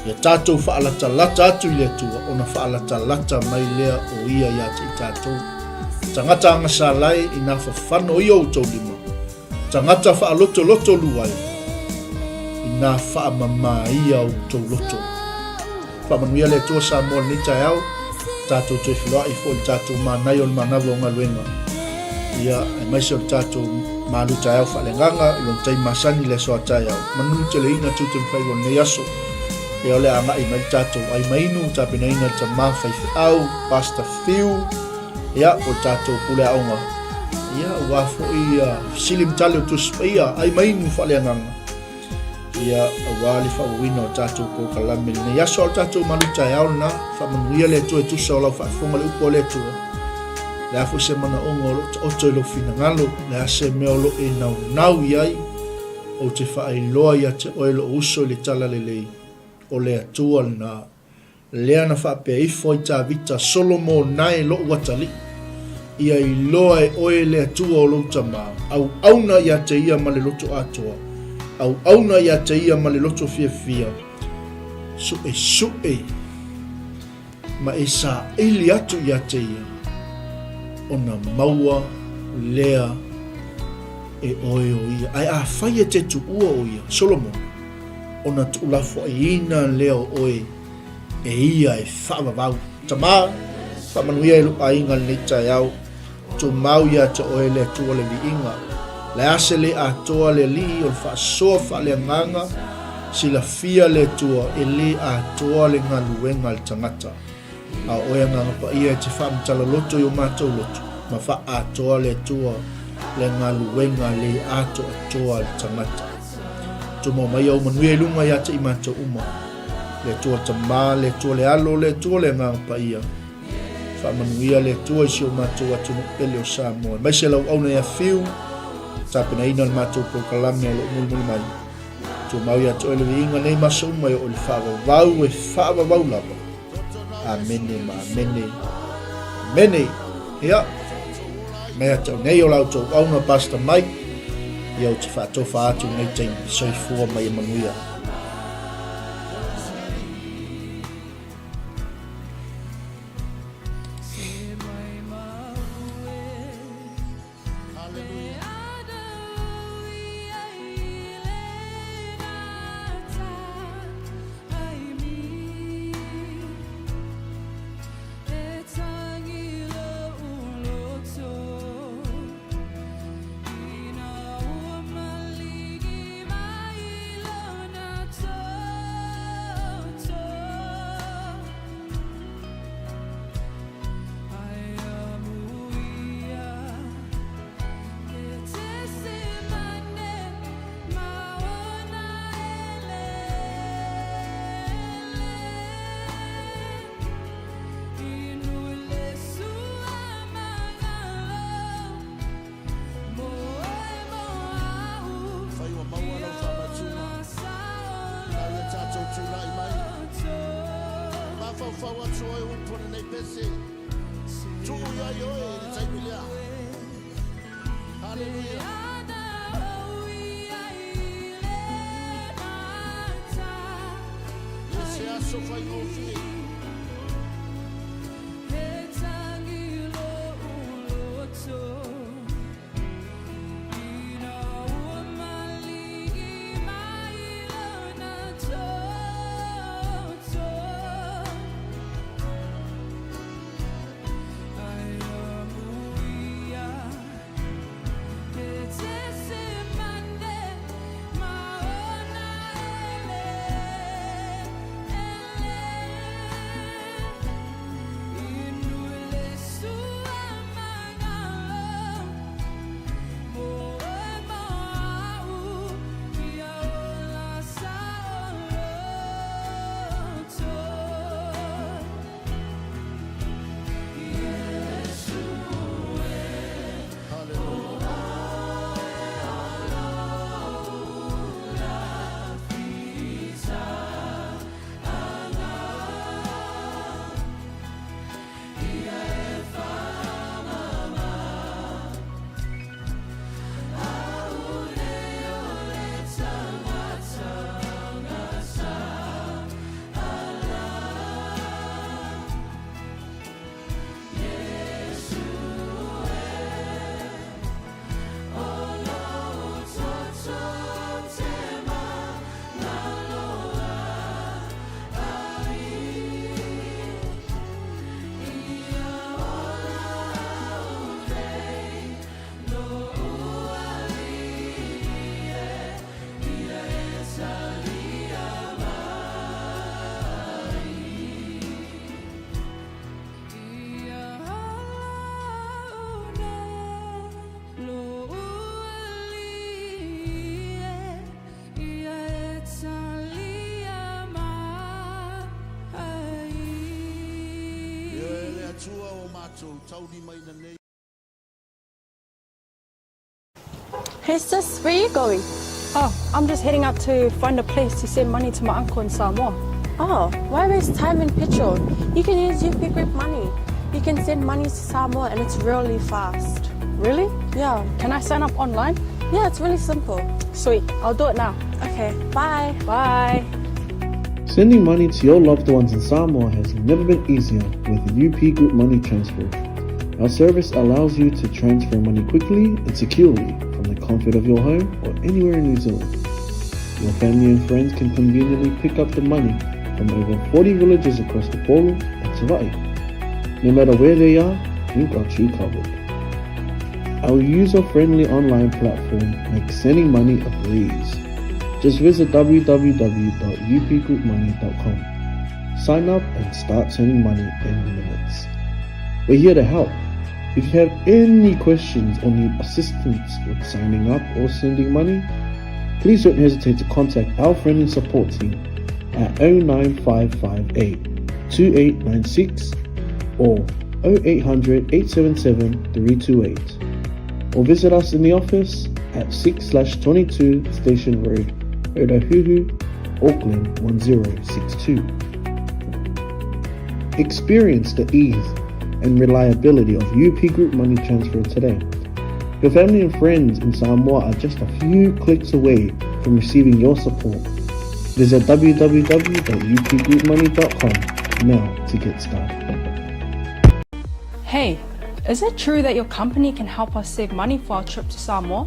Ia tatou faalatalata atu i le Atua, ona faalatalata mai lea o Ia ia te i tatou. Tagata agasalae inā fafano i o outou lima, tagata faalotoloto luae, inā faamamā ia outou loto. Faamanuia le Atua Samoa i lenei taeao, tatou toe feloai foi i le tatou manaia o le manava o galuega. Ia, aemaise o le tatou malu taeao faaleagaga i lona taimi masani i le aso a taeao. Manu teleina tiute ma faiva o lenei aso. Ia, o le a agai mai le tatou ai mainu, tapenaina le tama faifeau, Pastor Fiu, ia, o le tatou pule aoga. Ia, aua foi ia fesili ma tali o Tusi Paia, ai mainu faaleagaga. Ia, aua le faaauauina o tatou polokalame i lenei aso, a o le tatou malu taeao lena. Faamanuia le Atua e tusa o lau faafofoga i le upu a le Atua. O le a foi se manaoga o lo o taoto i lou finagalo, o le a se mea o lo o e naunau i ai, ou te faailoa ia te oe lou uso i le talalelei, o le Atua lena. Lea na faapea ifo ai Tavita, Solomo nae loʻu atalii, ia iloa e oe le Atua o lou tamā, auauna ia te ia ma le loto atoa, auauna ia te ia ma le loto fiafia, suʻesuʻe ma e saili atu ia te ia, ona maua lea e oe o ia. Ae afai e te tuua o ia, Solomona, Ona tuulafoaiina lea o oe e ia e faavavau. Tama, faamanuia i lou aiga i lenei taeao. Tumau ia te oe le Atua le viiga. Le a se le atoa le Alii o le faasoa faaleagaga, silafia le Atua e le atoa le galuega a le tagata. A o oe Agaga Paia e te faamatala loto i o matou loto, ma faaatoa le Atua le galuega le atoatoa a le tagata. Tumau mai ou manuia i luga ia te i matou uma. Le Atua le Tama, le Atua le Alo, le Atua le Agaga Paia. Faamanuia le Atua i si o matou atunuu pele o Samoa. Aemaise lau auauna ia Fiu, tapenaina le matou polokalame o lo o mulimuli mai. Tumau ia te oe le viiga nei ma aso uma e oo i le faavavau e faavavau lava. Amene ma amene. Amene. Ia, mea te nei o la outou auauna Pastor Mike, ia ou te faatofa atu nei taimi, soifua ma ia manuia. Whai ua maua lau whamatunga, nau ia tātou tūla'i mai. Mafaufau atu oe upu o lenei pese, tuu iai oe i le taimi lea. Haleluia. E se aso faigofie. Ioe le Atua o matou taulimaina nei. Hey sis, where you going? Oh, I'm just heading out to find a place to send money to my uncle in Samoa. Oh, why waste time and petrol? You can use UP Group Money. You can send money to Samoa and it's really fast. Really? Yeah. Can I sign up online? Yeah, it's really simple. Sweet, I'll do it now. Okay, bye. Bye. Sending money to your loved ones in Samoa has never been easier with UP Group Money Transfer. Our service allows you to transfer money quickly and securely from the comfort of your home or anywhere in New Zealand. Your family and friends can conveniently pick up the money from over 40 villages across Upolu and Savaii. No matter where they are, we've got you covered. Our user-friendly online platform makes sending money a breeze. Just visit www.upgroupmoney.com. Sign up and start sending money in minutes. We're here to help. If you have any questions or need assistance with signing up or sending money, please don't hesitate to contact our friendly support team at 09558 2896 or 0800 877 328 or visit us in the office at 6/22 Station Road, Otahuhu, Auckland 1062. Experience the ease and reliability of UP Group Money Transfer today. Your family and friends in Samoa are just a few clicks away from receiving your support. Visit www.upgroupmoney.com now to get started. Hey, is it true that your company can help us save money for our trip to Samoa?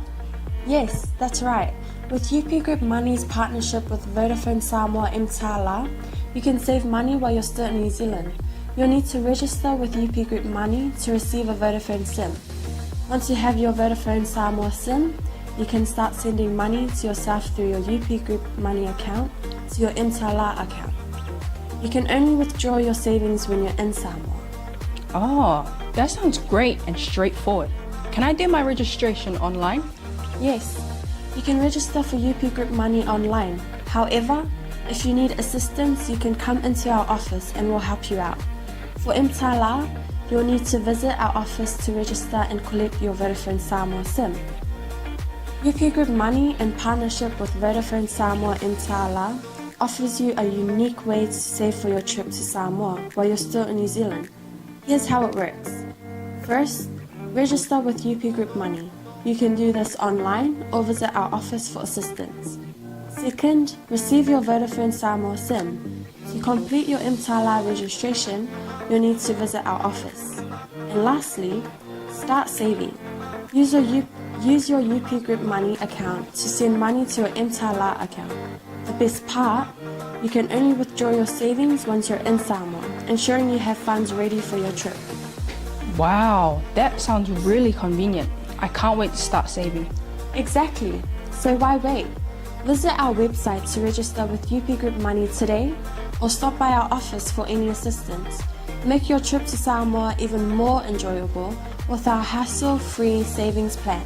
Yes, that's right. With UP Group Money's partnership with Vodafone Samoa mTala, you can save money while you're still in New Zealand. You'll need to register with UP Group Money to receive a Vodafone SIM. Once you have your Vodafone Samoa SIM, you can start sending money to yourself through your UP Group Money account to your mTala account. You can only withdraw your savings when you're in Samoa. Oh, that sounds great and straightforward. Can I do my registration online? Yes, you can register for UP Group Money online. However, if you need assistance, you can come into our office and we'll help you out. For mTala, you'll need to visit our office to register and collect your Vodafone Samoa SIM. UP Group Money, in partnership with Vodafone Samoa mTala, offers you a unique way to save for your trip to Samoa while you're still in New Zealand. Here's how it works. First, register with UP Group Money. You can do this online or visit our office for assistance. Second, receive your Vodafone Samoa SIM. To complete your mTala registration, you'll need to visit our office. And lastly, start saving. Use your UP Group Money account to send money to your mTala account. The best part, you can only withdraw your savings once you're in Samoa, ensuring you have funds ready for your trip. Wow, that sounds really convenient. I can't wait to start saving. Exactly. So why wait? Visit our website to register with UP Group Money today or stop by our office for any assistance. Make your trip to Samoa even more enjoyable with our hassle-free savings plan.